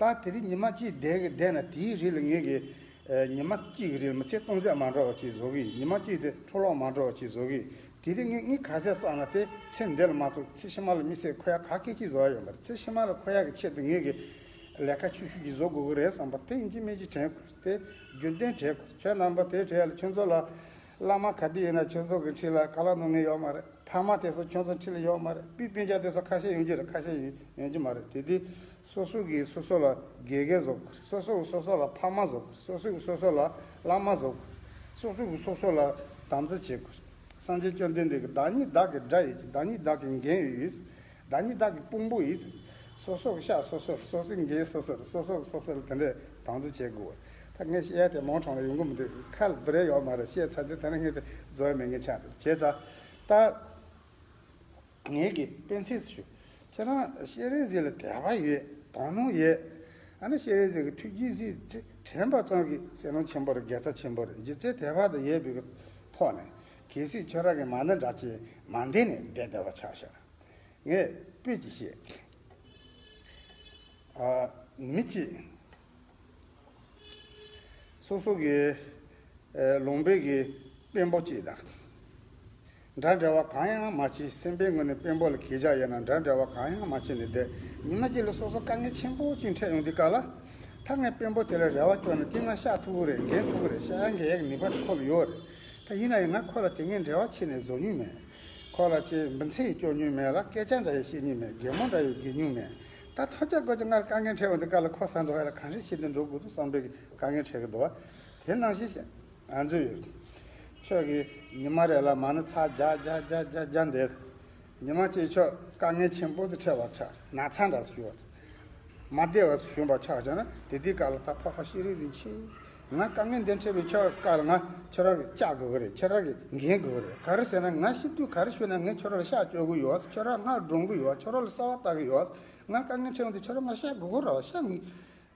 ད་དེ་རིང་ཉི་མ་གཅིག་བསྡད་གི་བསྡད་ན། དེའི་རིང་ལ་ངེད་ཀྱིས་ཨ་ཉི་མ་གཅིག་གི་རིང་ལ་མི་ཚེ་སྟོང་ཟད་མ་འགྲོ་བ་ཅིག་བཟོ་གི་ཡིན། ཉི་མ་གཅིག་དེ་འཕྲོ་བརླག་མ་འགྲོ་བ་ཅིག་བཟོ་གི་ཡིན། དེ་རིང་ངས་ངས་ག་ཚད་བསགས་ན་དེ་ཚེ་འདི་ལ་མ་གཏོགས་ཚེ་ཕྱི་མ་ལ་དམིགས་བསལ་འཁོར་ཡ་ག་གེ་ཅིག་བཟོ་ཡ་ཡོད་མ་རེད། ཚེ་ཕྱི་མ་ལ་འཁོར་ཡ་གི་ཆེད་དུ་ངེད་ཀྱིས་ལས་ཀ་ཆུང་ཆུང་ཅིག་བཟོ་དགོས་ཀྱི་རེད་བསམ་པ་དེ་ཡིན་གཅིག་མིན་གཅིག་དྲན་དགོས། དེ་རྒྱུན་གཏན་དྲན་དགོས། ཁྱེད་རྣམ་པ་དེ་དྲན་ཡ་ལ་ཁྱོད་ཚོ་ལ། བླ་མ་ག་དུས་ཡིན་ན་ཁྱོད་ཚོ་གི་འཁྲིས་ལ་ག་ལ་ནོར་མཁན་ཡོད་མ་རེད། ཕ་མ་དེ་ཚོ་ཁྱོད་ཚོ་འཁྲིས་ལ་ཡོད་མ་རེད། སྤུན་སྤུན་ཀྱག་དེ་ཚོ་ཁ་ཤས་ཡོང་རྒྱུ་རེད། ཁ་ཤས་ཡོང་ཡོང་རྒྱུ་མ་རེད། དེ་དུས་སོ་སོ་གིས་སོ་སོ་ལ་དགེ་རྒན་བཟོ་དགོས། སོ་སོ་གིས་སོ་སོ་ལ་ཕ་མ་བཟོ་དགོས། སོ་སོ་གིས་སོ་སོ་ལ་བླ་མ་བཟོ་དགོས། སོ་སོ་གིས་སོ་སོ་ལ་དམ་ཚིག་བྱེད་དགོས། སངས་རྒྱས་བཅོམ་ལྡན་འདས་ཀྱིས་བདག་ཉིད་བདག་གི་དགྲ་ཡིན། བདག་ཉིད་བདག་གི་རྒན་ཡིན། བདག་ཉིད་བདག་གི་དཔུང་པོ་ཡིན། སོ་སོ་གི་ཤ་སོ་སོར། སོ་སོའི་འགན་སོ་སོར། སོ་སོ་གི་སོ་སོར་དེ་འདྲའི་དམ་ཚིག་བྱེད་དགོས། ད་ངས་བཤད་ཡ་དེ་མང་དྲགས་ན་ཡོང་གི་མི་འདུག། ཁ་ལ་བུ་རེ་ཡོད་མ་རེད། བཤད་ཚར་དུས་ད་ནི་ངས་དེ་རྫོགས་མེད་ངས་ཆགས་འདུག། བྱས་ཙང་ད་ངས་ཀྱི་དཔེ་མཚོན་ཞུ། ཁྱེད་རང་སྤྱན་རས་གཟིགས་ལ་དད་པ་ཡོད། དོ་སྣང་ཡོད། ཨ་ནི་སྤྱན་རས་གཟིགས་ཀྱི་ཐུགས་རྗེ་གཟིགས་ཚེ་དྲན་པ་ཙམ་གྱིས་བསོད་ནམས་ཆེན་པོ་རེད། དགེ་རྩ་ཆེན་པོ་རེད། རྗེ་བཙུན་དད་པ་དང་ཡོད་པའི་ཐོག་ནས་གལ་སྲིད་ཁྱོད་རང་གི་མ་ཎི་འདྲ་ཅིག་མ་འདེབས་ནས་བསྡད་བསྡད་པ་ཆགས་ཤག། ངས་དཔེ་ཅིག་བཤད། ཨ། མི་གཅིག་སོ་སོ་གི་ཨ་ལུང་པའི་གི་དཔོན་པོ་གཅིག་དང་འདྲ་འབྲེལ་བ་གང་ཡང་མ་བྱས། སེམས་པའི་ངོས་ནས་དཔོན་པོ་ལ་གུས་ཞབས་ཡོད་ན་འདྲ་འབྲེལ་བ་གང་ཡང་མ་བྱས་ནས་བསྡད། ཉི་མ་གཅིག་ལ་སོ་སོ་དཀའ་ངལ་ཆེན་པོ་གཅིག་འཕྲད་ཡོང་དུས་སྐབས་ལ། ད་ངས་དཔོན་པོ་དེ་ལ་རེ་བ་བཅོལ་ན་དེ་ང་བཤགས་ཐུབ་ཀྱི་རེད། འགན་ཐུབ་ཀྱི་རེད། བཤགས་ཡ་འགན་ཡག་ནུས་པ་དེ་ཁོ་ལ་ཡོད་རེད། ད་ཡིན་ན་ཡང་ང་ཁོ་ལ་དེ་སྔའི་འབྲེལ་བ་ཕྱེ་ནས་བཟོ་མྱོང་མེད། ཁོ་ལ་ཅིག་འབུ་ཚད་སྐྱོར་མྱོང་མེད་ལ། སྐད་ཆ་འདྲ་ཡང་བཤད་མྱོང་མེད། གད་མོ་འདྲ་ཡང་བགད་མྱོང་མེད། ད་ཐོག་ཆ་དགོས་ཆ་ང་ལ་དཀའ་ངལ་འཕྲད་འོང་དུས་སྐབས་ལ་ཁོ་ཟ་འགྲོ་ཡ་ལ་གང་འདྲ་བྱས་ཏེ་འགྲོ་དགོས་འདུག་བསམ་པའི་དཀའ་ངལ་འཕྲད་ཀྱི་འདུག་བ། དེ་ནང་བཞིན་བཤད། ང་ཚོས་ཁྱོད་ཀྱིས་ཉི་མ་རེ་ལ་མ་ཎི་ཚར་བརྒྱ་བརྒྱ་བརྒྱ་བརྒྱ་བརྒྱ་འདེབས། ཉི་མ་གཅིག་ཁྱོད་དཀའ་ངལ་ཆེན་པོ་ཞིག་འཕྲད་པ་ཆགས། ན་ཚ་འདྲ་ཞིག་ཡོད། མ་བདེ་བ་ཞིག་བྱུང་བ་ཆགས་བྱུང་ན་དེ་དུས་སྐབས་ལ་ད་འཕགས་པ་སྤྱན་རས་གཟིགས་མཁྱེན། ང་དཀའ་ངལ་འདི་འཕྲད་པའི་ཆོག་སྐབས་ལ་ང་ཁྱོད་རང་གི་བཅག་དགོས་ཀྱི་རེད། ཁྱོད་རང་གི་འགན་དགོས་ཀྱི་རེད། ག་རེ་ཟེར་ན་ང་ཤི་དུས་ག་རེ་ཤི་ན་ངས་ཁྱོད་རང་ལ་ཤ་སྐྱོར་གྱི་ཡོད། ཁྱོད་རང་ང་སྒྲོན་གྱི་ཡོད། ཁྱོད་རང་ལ་གསོལ་བ་བཏབ་ཀྱི་ཡོད། ང་དཀའ་ངལ་འཕྲད་ཡོང་དུས་ཁྱོད་རང་ང་བཤགས་དགོས་ཀྱི་རེད་བ། བཤགས་ངེས།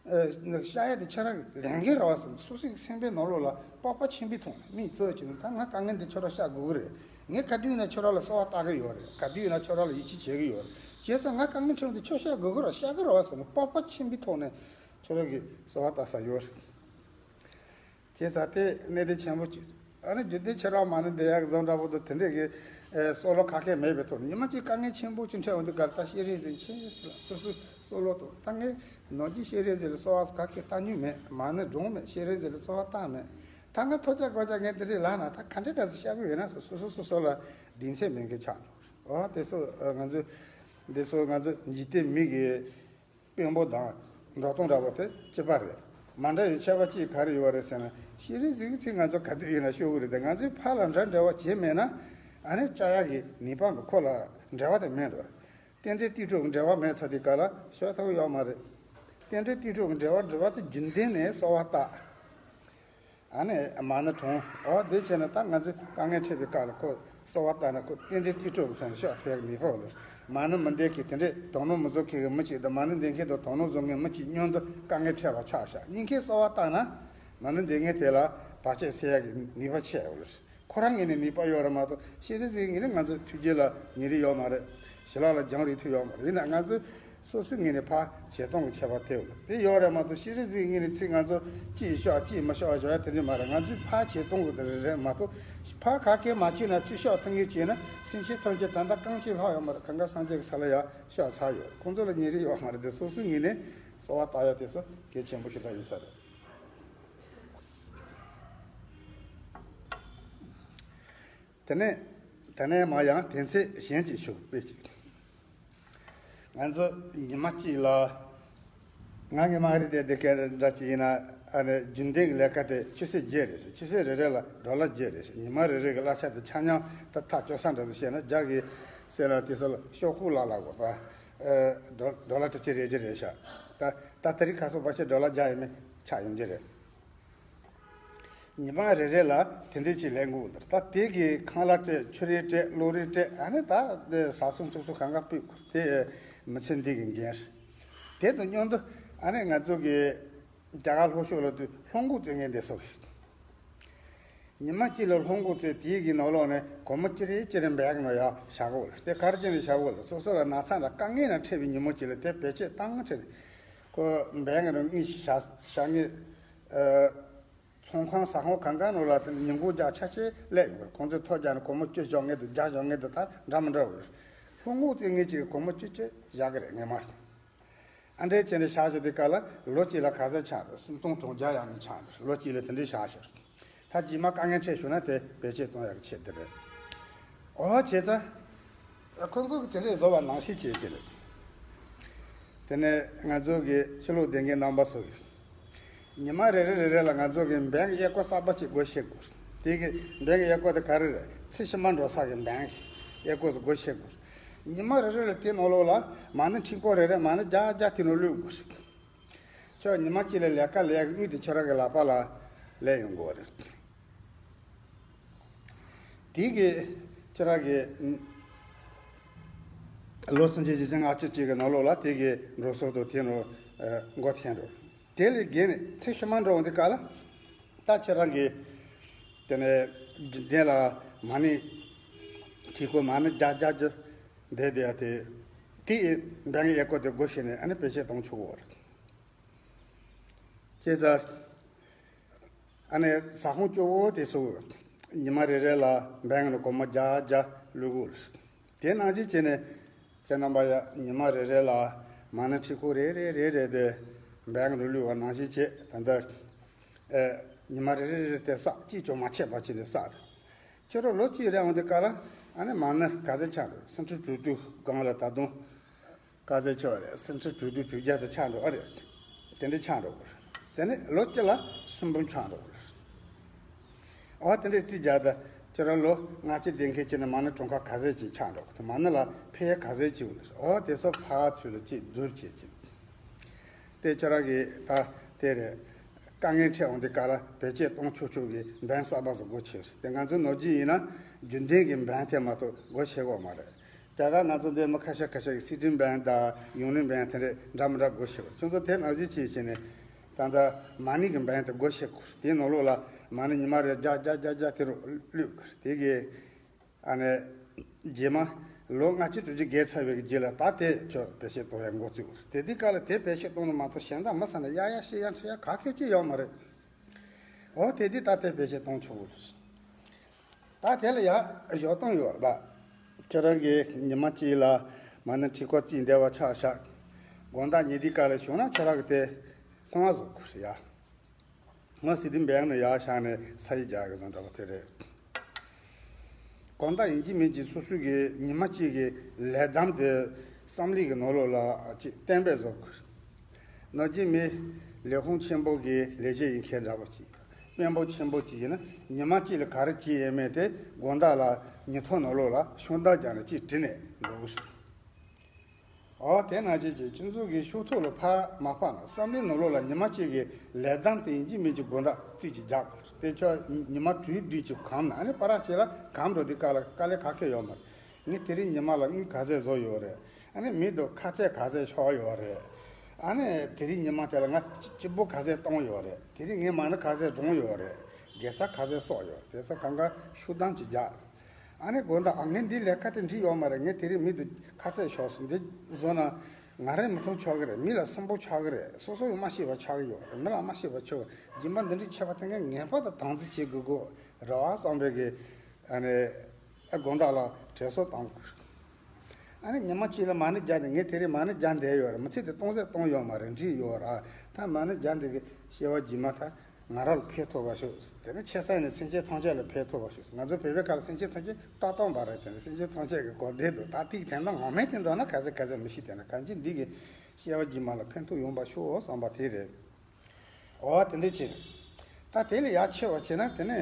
ཨ་བཤགས་ཡ་དེ་ཁྱོད་རང་གི་ལས་འགན་རེད་བ་བསམ། སོ་སོའི་སེམས་པའི་ནང་ལོགས་ལ་སྤོབས་པ་ཆེན་པོའི་ཐོག་ནས་མིག་བཙུམ་བྱས་ནས་ད་ང་དཀའ་ངལ་འདི་ཁྱོད་རང་བཤགས་དགོས་ཀྱི་རེད། ངས་ག་དུས་ཡིན་ན་ཁྱོད་རང་ལ་གསོལ་བ་བཏབ་ཀྱི་ཡོད་རེད། ག་དུས་ཡིན་ན་ཁྱོད་རང་ལ་ཡིད་ཆེས་བྱེད་ཀྱི་ཡོད་རེད། བྱས་ཙང་ང་དཀའ་ངལ་འཕྲད་ཡོང་དུས་ཁྱོད་བཤགས་དགོས་ཀྱི་རེད། བཤགས་ཀྱི་རེད་བ་བསམ་ནས་སྤོབས་པ་ཆེན་པོའི་ཐོག་ནས་ཁྱོད་རང་གི་གསོལ་བ་བཏབ་ས་ཡོད་རེད། བྱས་ཙང་དེ་གནད་དོན་ཆེན་པོ་གཅིག། ཨ་ནི་རྒྱུན་ལྡན་ཁྱེད་རང་མ་ཎི་འདེབས་ཡག་བཟོ་འདྲ་པོ་དང་དེ་འདྲས་ཀྱི་ཨེ་གསོལ་ལོ་ཁ་ཁེ་མེད་པའི་ཐོག་ཉི་མ་གཅིག་དཀའ་ངལ་ཆེན་པོ་གཅིག་འཕྲད་འོང་དུས་སྐབས་ད་སྤྱན་རས་གཟིགས་མཁྱེན་ཟེར་ལ་སོ་སོའི་གསོལ་ལོ་ཐོག་ད་ངས་ནམ་རྒྱུན་སྤྱན་རས་གཟིགས་ལ་གསོལ་བ་ཁ་ཁེ་བཏབ་མྱོང་མེད། མ་ཎི་བགྲངས་མེད། སྤྱན་རས་གཟིགས་ལ་གསོལ་བ་བཏབ་མེད། ད་ང་ཐོབ་བྱ་དགོས་བྱ་ངས་འདི་འདྲས་ལབ་ན་ད་ག་འདྲས་འདྲ་ཞིག་བཤད་ཀྱི་ཡོད་ན་ཟེར་སོ་སོ་སོ་སོ་ལ་གདེང་ཚོད་མེད་མཁན་ཆགས་འགྲོ། འོ་དེ་ཚོ་ཨ་ང་ཚོ་འདི་ཚོ་ང་ཚོ་འཇིག་རྟེན་མི་གི་དཔོན་པོ་དང་འགྲོ་སྟངས་འདྲ་པོ་དེ་གཅིག་པ་རེད། མ་འདྲ་བའི་ཁྱད་པར་གཅིག་ག་རེ་ཡོད་རེད་ཟེར་ན། སྤྱན་རས་གཟིགས་ཀྱི་ཚིག་ང་ཚོ་ག་དུས་ཡིན་ན་ཤོད་ཀྱི་རེད་དེ། ང་ཚོའི་ཕར་ལ་འདྲ་འབྲེལ་བ་བྱས་མེད་ན་ཨ་ནི་བཅག་ཡག་གི་ནུས་པ་མི་ཁོ་ལ་འབྲེལ་བ་དེ་མེད་རེད། རྟེན་འབྲེལ་ལྟོས་གྲོལ་གྱི་འབྲེལ་བ་མེད་ཚར་དུས་སྐབས་ལ་ཤོད་ཐུབ་ཡོད་མ་རེད། རྟེན་འབྲེལ་ལྟོས་གྲོལ་གྱི་འབྲེལ་བ་འབྲེལ་བ་དེ་རྒྱུན་ལྡན་ནས་གསོལ་བ་བཏབ། ཨ་ནི་མ་ཎི་དྲོངས། འོ་དེ་བྱས་ན་ད་ང་ཚོས་དཀའ་ངལ་འཕྲད་པའི་སྐབས་ལ་ཁོ་གསོལ་བ་བཏབ་ན་ཁོ་རྟེན་འབྲེལ་གཅིག་གྲོགས་ཀྱི་ཐོག་ནས་ཤོག་ཐུབ་ཡག་ནུས་པ་ཡོད་ལ། མ་ཎི་མི་འདོན་མཁན་དེ་འདྲས་དོ་སྣང་མི་བཟོ་མཁན་གྱི་མི་གཅིག་དང་མ་ཎི་འདོན་མཁན་དང་དོ་སྣང་བཟོ་མཁན་མི་གཅིག་མཉམ་དུ་དཀའ་ངལ་འཕྲད་པ་ཆགས་ཤག་གཉིས་ཀས་གསོལ་བ་བཏབ་ན་མ་ཎི་འདོན་མཁན་དེ་ལ་བར་ཆད་སེལ་ཡག་གི་ནུས་པ་ཆེ་ཡོད་ལ། ཁོ་རང་ངོས་ནས་ནུས་པ་ཡོད་རེད་མ་གཏོགས་ཤེས་རིག་ཟིག་ངོས་ནས་ང་ཚོ་ཐུགས་རྗེ་ལ་ཉེ་རིང་ཡོད་མ་རེད། ཞི་ལྷག་ལ་སྦྱང་རིག་ཐུབ་ཡོད་མ་རེད། ཡིན་ན་ང་ཚོས་སོ་སོའི་ངོས་ནས་ཕར་བྱེད་སྟངས་ཀྱི་ཁྱད་པར་དེ་ཡོད་ལ། དེ་ཡོད་རེད་མ་གཏོགས་ཤེས་རིག་ཟིག་ངོས་ནས་ཚིག་ང་ཚོ་ཅིག་ཤོག་ཅིག་མི་ཤོག་ཞོག་ཡ་དེ་འདྲ་མ་རེད། ང་ཚོས་ཕར་བྱེད་སྟངས་ཀྱི་དེ་རེད་མ་གཏོགས་ཕར་ག་གེ་མ་བྱས་ན་ཚུར་ཤོག་ཐུབ་ངེས་བྱས་ན་སེམས་ཤེས་ཐོན་སྐྱེད་ད་ལྟ་རྐང་གཅིག་ལྷག་ཡོད་མ་རེད། གང་ག་སངས་རྒྱས་ཀྱི་ས་ལ་ཡ་ཤོག་ཚར་ཡོད། ཁོང་ཚོ་ལ་ཉེ་རིང་ཡོད་མ་རེད། དེ་སོ་སོའི་ངོས་ནས་གསོལ་བ་བཏབ་ཡ་དེ་ཚོ་གལ་ཆེན་པོ་ཞིག་འདྲ་ཡོད་ས་རེད། དེ་ནས་དེ་ནས་མ་ཡང་དོན་ཚན་གཞན་ཅིག་ཞུ་དཔེ་ཅིག་ང་ཚོ་ཉི་མ་གཅིག་ལ་ང་ངི་མ་རེད་དེ་དེ་ག་འདྲ་ཅིག་ཡིན་ན་ཨ་ནི་རྒྱུན་ལྡན་གྱི་ལས་ཀ་དེ་ཆུ་ཚོད་བརྒྱད་རེད་ཟེར། ཆུ་ཚོད་རེ་རེ་ལ་ཌོ་ལར་བརྒྱད་རེད་ཟེར། ཉི་མ་རེ་རེ་གི་གླ་ཆ་དེ་ཆ་མཉམ་ད་ཐག་གཅོད་ས་འདྲ་ཟེར་བཤད་ན་རྒྱ་གི་སེ་ལ་དེ་ཚོ་ལ་ཤོག་ཁུག་ལ་ལ་གོ་ད་ཌོ་ཌོ་ལར་དྲུག་ཅུ་རེ་གཅིག་རེད་ཤག་ད་ད་དེ་རིང་ཁ་སང་བར་ཆད་ཌོ་ལར་བརྒྱ་ཡས་མས་ཆག་ཡོང་གི་རེད། ཉི་མ་རེ་རེ་ལ་དེ་འདྲས་ཅིག་ལེན་དགོས་འདུག་ད་དེ་གི་ཁང་གླ་སྤྲད། ཆུ་རེ་སྤྲད། གློག་རེ་སྤྲད། ཨ་ནི་ད་དེ་ཟ་སོང་འཐུང་སོང་གང་ག་སྤུས་དེ་མི་ཚེ་འདི་གི་འགན་རེད། དེ་དང་མཉམ་དུ་ཨ་ནི་ང་ཚོ་གི་རྒྱ་གར་ལྷོ་ཕྱོགས་ལ་དུ་སློབ་འགོ་བཙུགས་མཁན་དེ་ཚོ་གི་ཉི་མ་གཅིག་ལ་སློབ་འགོ་བཙུགས། དེའི་གི་ནང་ལོགས་ནས་སྒོར་མོ་ཅི་རེ་ཅི་རེ་འབའ་གི་ནང་ཡར་བཞག་དགོས་རེད། དེ་ག་རེ་བྱས་ནས་བཞག་དགོས་རེད། སོ་སོ་ལ་ན་ཚ་དང་དཀའ་ངལ་ན་འཕྲད་པའི་ཉིན་མོ་གཅིག་ལ་དེ་བེད་སྤྱོད་བཏང་ངེས་རེད། ཁོ་འབའ་གི་ནང་དངུལ་བཞག་བཞག་ངེས། ཨ། ཚོང་ཁང་ཟ་ཁང་གང་གང་ནང་ལ་དེ་ཉིན་གུང་རྒྱག་ཆ་ཆེ་སླེབས་ཡོང་གི་རེད། ཁོང་ཚོས་ཐོ་རྒྱག་ནས་སྒོར་མོ་བཅུ་བཞག་ངེས་འདུག་བརྒྱ་བཞག་ངེས་འདུག་ད་འདྲ་མི་འདྲ་བ་རེད། སློབ་འགོ་བཙུགས་ངེས་ཅིག་གི་སྒོར་མོ་བཅུ་བཅུ་བཞག་གི་རེད་ངས་མ། ཨ་འདྲས་བྱས་ནས་བཞག་བཞག་དུས་སྐབས་ལ་ལོ་གཅིག་ལ་ག་ཚད་ཆགས་འདུག་སུམ་སྟོང་གྲངས་བརྒྱ་ཡང་མི་ཆགས་འདུག་ལོ་གཅིག་ལ་དེ་འདྲས་བཞག་བཞག་ད་རྗེས་མ་དཀའ་ངལ་འཕྲད་བྱུང་ན་དེ་བེད་སྤྱོད་གཏོང་ཡག་ཆེད་དེ་རེད། ཨོ་བྱས་ཙང་། ཁོང་ཚོ་གི་དེ་འདྲས་བཟོ་བ་ནང་བཞིན་བྱེད་ཀྱི་རེད། དེ་ནས་ང་ཚོ་གི་ཕྱི་ལོགས་བསྡད་མཁན་རྣམ་པ་ཚོ་གི་ཉི་མ་རེ་རེ་རེ་རེ་ལ་ང་ཚོ་གི་འབེན་གྱི་གཡས་སྐོར་གསར་པ་ཅིག་སྒོ་ཕྱེ་དགོས། དེ་གི་འབེན་གྱི་གཡས་སྐོར་དེ་ག་རེ་རེད། ཚེ་ཕྱི་མ་འགྲོ་ས་གི་འབེན་གྱི་གཡས་སྐོར་སུ་སྒོ་ཕྱེ་དགོས། ཉི་མ་རེ་རེ་ལ་དེ་ནང་ལོགས་ལ་མ་ཎི་ཁྲི་སྐོར་རེ་རེ་མ་ཎི་བརྒྱ་བརྒྱ་དེ་ནང་བླུག་དགོས། ཁྱོད་ཉི་མ་གཅིག་ལ་ལས་ཀ་ལས་ཀྱི་དངུལ་དེ་ཁྱོད་རང་གི་ལག་པ་ལ་སླེབས་ཡོང་དགོས་རེད། དེ་གི་ཁྱོད་རང་གི་ལོ་སུམ་ཅུ་བཞི་བཅུ་ལྔ་བཅུ་གཅིག་གི་ནང་ལོགས་ལ་དེ་གི་འགྲོ་སོང་དང་དེ་ནང་མགོ་འཐེན་འགྲོ། དེ་ལས་བརྒལ་ནས་ཚེ་ཕྱི་མ་འགྲོ་འོང་དུས་སྐབས་ལ་ད་ཁྱེད་རང་གིས་དེ་ནས་རྒྱུན་ལྡན་ལ་མ་ཎི་ཁྲི་སྐོར་མ་ཎི་བརྒྱ་བརྒྱ་བརྒྱ་བསྡད་བསྡད་ཡ་དེ་དེ་ཡི་འབེན་གྱི་གཡས་སྐོར་དེ་སྒོ་ཕྱེ་ནས་ཨ་ནི་བེད་སྤྱོད་གཏོང་ཆོག་གི་རེད། བྱས་ཙང་ཨ་ནི་ཟ་ཁང་སྐྱོ་བོ་དེ་ཚོ་ཉི་མ་རེ་རེ་ལ་འབེན་གྱི་སྒོར་མོ་བརྒྱ་བརྒྱ་བླུག་དགོས། དེ་ནང་བཞིན་བྱས་ནས་ཁྱེད་རྣམ་པ་ཡ་ཉི་མ་རེ་རེ་ལ་མ་ཎི་ཁྲི་སྐོར་རེ་རེ་རེ་རེ་དེ་འབེན་གྱི་བླུག་པ་ནང་བཞིན་བྱས། ད་ལྟ་ཨེ་ཉི་མ་རེ་རེ་རེ་དེ་བསགས། གཅིག་ཀྱང་མ་ཆད་པ་བྱས་ནས་བསགས། ཁྱོད་རང་ལོ་གཅིག་རེ་འོང་དུས་སྐབས་ལ་ཨ་ནི་མ་ཎི་ག་ཚོད་ཆགས་འདུག་སེམས་ཁྲལ་དྲུག་དུས་སྒང་ལ་ད་དུང་། དཀའ་ཚེགས་ཆེ་བ་རེད། སེམས་ཁྲལ་དྲུག་དུས་དྲུག་བརྒྱ་ཙམ་ཆགས་འགྲོ་ཨ་རེད། དེ་འདྲ་ཆགས་འགྲོ་དགོས་རེད། དེ་ནས་ལོ་གཅིག་ལ་སུམ་འབུམ་ཆགས་འགྲོ་དགོས་རེད། འོ་དེ་འདྲའི་རྩིས་རྒྱག་ད་ཁྱེད་རང་ལོ་ལྔ་བཅུ་ལྡན་མཁན་བྱས་ན་མ་ཎི་གྲངས་ཀ་ག་ཚད་ཅིག་ཆགས་འགྲོ་དགོས། མ་ཎི་ལ་ཕན་ཡོན་ག་ཚད་ཅིག་ཡོད་རེད། འོ་དེ་ཚོ་ཕར་ཚུར་ལ་གཅིག་བསྡུར་བྱེད་ཅིག་དེ་ཁྱེད་རང་གིས་ད་དེ་རེད། དཀའ་ངལ་འཕྲད་འོང་དུས་སྐབས་ལ་བེད་སྤྱོད་གཏོང་ཆོག་ཆོག་གི་འབེན་གསར་པ་ཟིག་སྒོ་ཕྱེ་རེད། དེ་ང་ཚོའི་ནོར་གྱི་ཡིན་ན་རྒྱུན་ལྡན་གྱི་འབེན་དེ་མ་གཏོགས་སྒོ་ཕྱེ་གི་མ་རེད། རྒྱ་གར་ང་ཚོ་འདིར་མི་ཁ་ཤས་ཁ་ཤས་ཀྱིས་སི་ཊིང་བེང་དང་ཡུ་ནི་ཡན་བེང་དེ་འདྲས་འདྲ་མི་འདྲ་སྒོ་ཕྱེ་དགོས། ཁྱོད་ཚོ་དེ་ནང་བཞིན་བྱས་བྱས་ནས་ད་ལྟ་མ་ཎི་གི་བེང་དེ་སྒོ་ཕྱེ་དགོས། དེའི་ནང་ལོགས་ལ་མ་ཎི་ཉི་མ་རེར་བརྒྱ་བརྒྱ་བརྒྱ་བརྒྱ་དེ་རུ་བླུག་དགོས། དེ་གི་ཨ་ནི་རྗེས་མ་ལོ་ལྔ་བཅུ་དྲུག་ཅུ་བརྒལ་ཚར་བའི་རྗེས་ལ་ད་དེ་ཁྱོད་བེད་སྤྱོད་གཏོང་ཡག་འགོ་བཙུགས་དགོས། དེ་དུས་སྐབས་ལ་དེ་བེད་སྤྱོད་གཏོང་ནི་མ་གཏོགས་གཞན་དག་མི་ས་ན་ཡ་ཡ་བཤད་ཡ་འཕྲོད་ཡ་ག་གེ་ཅི་ཡོད་མ་རེད། འོ་དེ་དུས་ད་དེ་བེད་སྤྱོད་གཏོང་ཆོག་གི་རེད། ད་དེ་ལ་ཡང་གཞོགས་གཏོང་ཡོད་རེད་པ། ཁྱེད་རང་གིས་ཉི་མ་གཅིག་ལ་མ་ཎི་ཁྲི་སྐོར་གཅིག་འདེབས་པ་ཆགས་ཤག་དགོང་དག་ཉལ་དུས་སྐབས་ལ་བྱུང་ན་ཁྱེད་རང་གིས་དེ་ཁོང་བཟོ་དགོས་རེད་ཡ། ང་སི་ཏི་བེང་ནང་ཡར་བཞག་ནས་ས་ཡིག་རྒྱག་གི་བཟོ་འདྲ་པོ་དེ་རེད། དགོང་དག་ཡིན་གཅིག་མིན་གཅིག་སོ་སོ་གི་ཉི་མ་གཅིག་གི་ལས་གདམ་དེ་བསམ་བློ་གི་ནང་ལོགས་ལ་ཅིག་གཏན་འབེབས་བཟོ་དགོས། ནོར་གྱི་མི་ལས་ཁུངས་ཆེན་པོ་གི་ལས་བྱེད་ཡིན་མཁན་འདྲ་པོ་ཅིག་དཔོན་པོ་ཆེན་པོ་ཅིག་ཡིན་ན་ཉི་མ་གཅིག་ལ་ག་རེ་བྱེད་ཡས་མེད་དེ་དགོང་དག་ལ་ཉིན་ཐོ་ནང་ལོགས་ལ་ཤོག་ལྡེབས་རྒྱག་ནས་ཅིག་བྲིས་ནས་འགྲོ་དགོས་ཤིག་ཨོ་དེ་ན་ཅིག་ཅིག་སྤྱི་ཚོགས་ཀྱི་ཕྱོགས་གཏོགས་ལ་ཕར་མ་ཕར་ན་བསམ་བློའི་ནང་ལོགས་ལ་ཉི་མ་གཅིག་གི་ལས་གདམ་དེ་ཡིན་གཅིག་མིན་གཅིག་དགོང་དག་རྩིས་ཅིག་རྒྱག་དགོས། དེ་ཁྱོད་ཉི་མ་དྲུག་བདུན་གཅིག་གམ་ན་ཨ་ནི་པ་ར་ཆེ་ལ་གམ་འགྲོ་དུས་སྐབས་ལ་དཀའ་ལས་ཁག་ཁག་ཡོད་མ་རེད། ངས་དེ་རིང་ཉི་མ་ལ་དངུལ་ག་ཚད་བཟོ་ཡོད་རེད། ཨ་ནི་མི་དུ་ཁ་ཚད་ག་ཚད་ཤོར་ཡོད་རེད། ཨ་ནི་དེ་རིང་ཉི་མ་དེ་ལ་ང་སྐྱིད་པོ་ག་ཚད་གཏོང་ཡོད་རེད། དེ་རིང་ངས་མ་ཎི་ག་ཚད་བགྲངས་ཡོད་རེད། དགེ་རྩ་ག་ཚད་གསོག་ཡོད་རེད། དེ་ཚོ་གང་ག་ཤུགས་གདམ་ཅིག་རྒྱག་ཨ་ནི་དགོང་དག་ཨ་ངས་འདི་ལས་ཀ་དེ་འགྲིག་ཡོད་མ་རེད། ངས་དེ་རིང་མི་དུ་ཁ་ཚད་ཤོར་སོང་། འདི་བཟོ་ན་ང་རང་མི་ཐུབ་ཆོག་གི་རེད། མི་ལ་སུན་པོ་ཆགས་ཀྱི་རེད། སོ་སོ་ཡང་མ་ཤེས་པ་ཆགས་ཀྱི་ཡོད་རེད། མི་ལ་མ་ཤེས་པ་ཆགས་ཀྱི། སྦྱིན་པ་འདི་འདྲ་བྱས་པ་དེ་ངས་ངེས་པར་དུ་དམ་འཛིན་བྱེད་དགོས་དགོས་རེད་བ་བསམ་པའི་གི་ཨ་ནི་ཨ་དགོང་དག་ལ་དྲན་གསོ་བཏང་དགོས། ཨ་ནི་ཉི་མ་གཅིག་ལ་མ་ཎི་བརྒྱ་དེ། ངས་དེ་རིང་མ་ཎི་བརྒྱ་འདས་ཡོད་རེད། མི་ཚེ་དེ་སྟོང་ཟད་གཏོང་ཡོད་མ་རེད། འགྲིག་ཡོད་རེད། ད་མ་ཎི་བརྒྱ་འདི་གི་སྐྱེ་བ་རྗེས་མ་ད་ང་རང་ལ་ཕན་ཐོགས་པ་ཤོག་དེ་ནི་ཆེ་ས་ནས་སེམས་ཅན་ཐམས་ཅད་ལ་ཕན་ཐོགས་པ་ཤོག་ང་ཚོ་བོད་པའི་ཁ་ལ་སེམས་ཅན་ཐམས་ཅད་ཏག་ཏག་འབའ་རེད། དེ་ནི་སེམས་ཅན་ཐམས་ཅད་ཀྱི་གོ་བདེ་འདུག་ད་ཏིག་དེ་འདྲ་ངོ་མས་དེ་འགྲོ་ན་ག་ཚད་ག་ཚད་མི་ཤེས། དེ་ནི་གང་ཅི་འདི་གི་སྐྱེ་བ་རྗེས་མ་ལ་ཕན་ཐོགས་ཡོང་པ་ཤོག་བསམ་པ་དེ་རེད། འོ་དེ་འདྲ་བྱས། ད་དེ་ལས་ཡར་ཆེ་བ་བྱས་ན་དེ་ནས་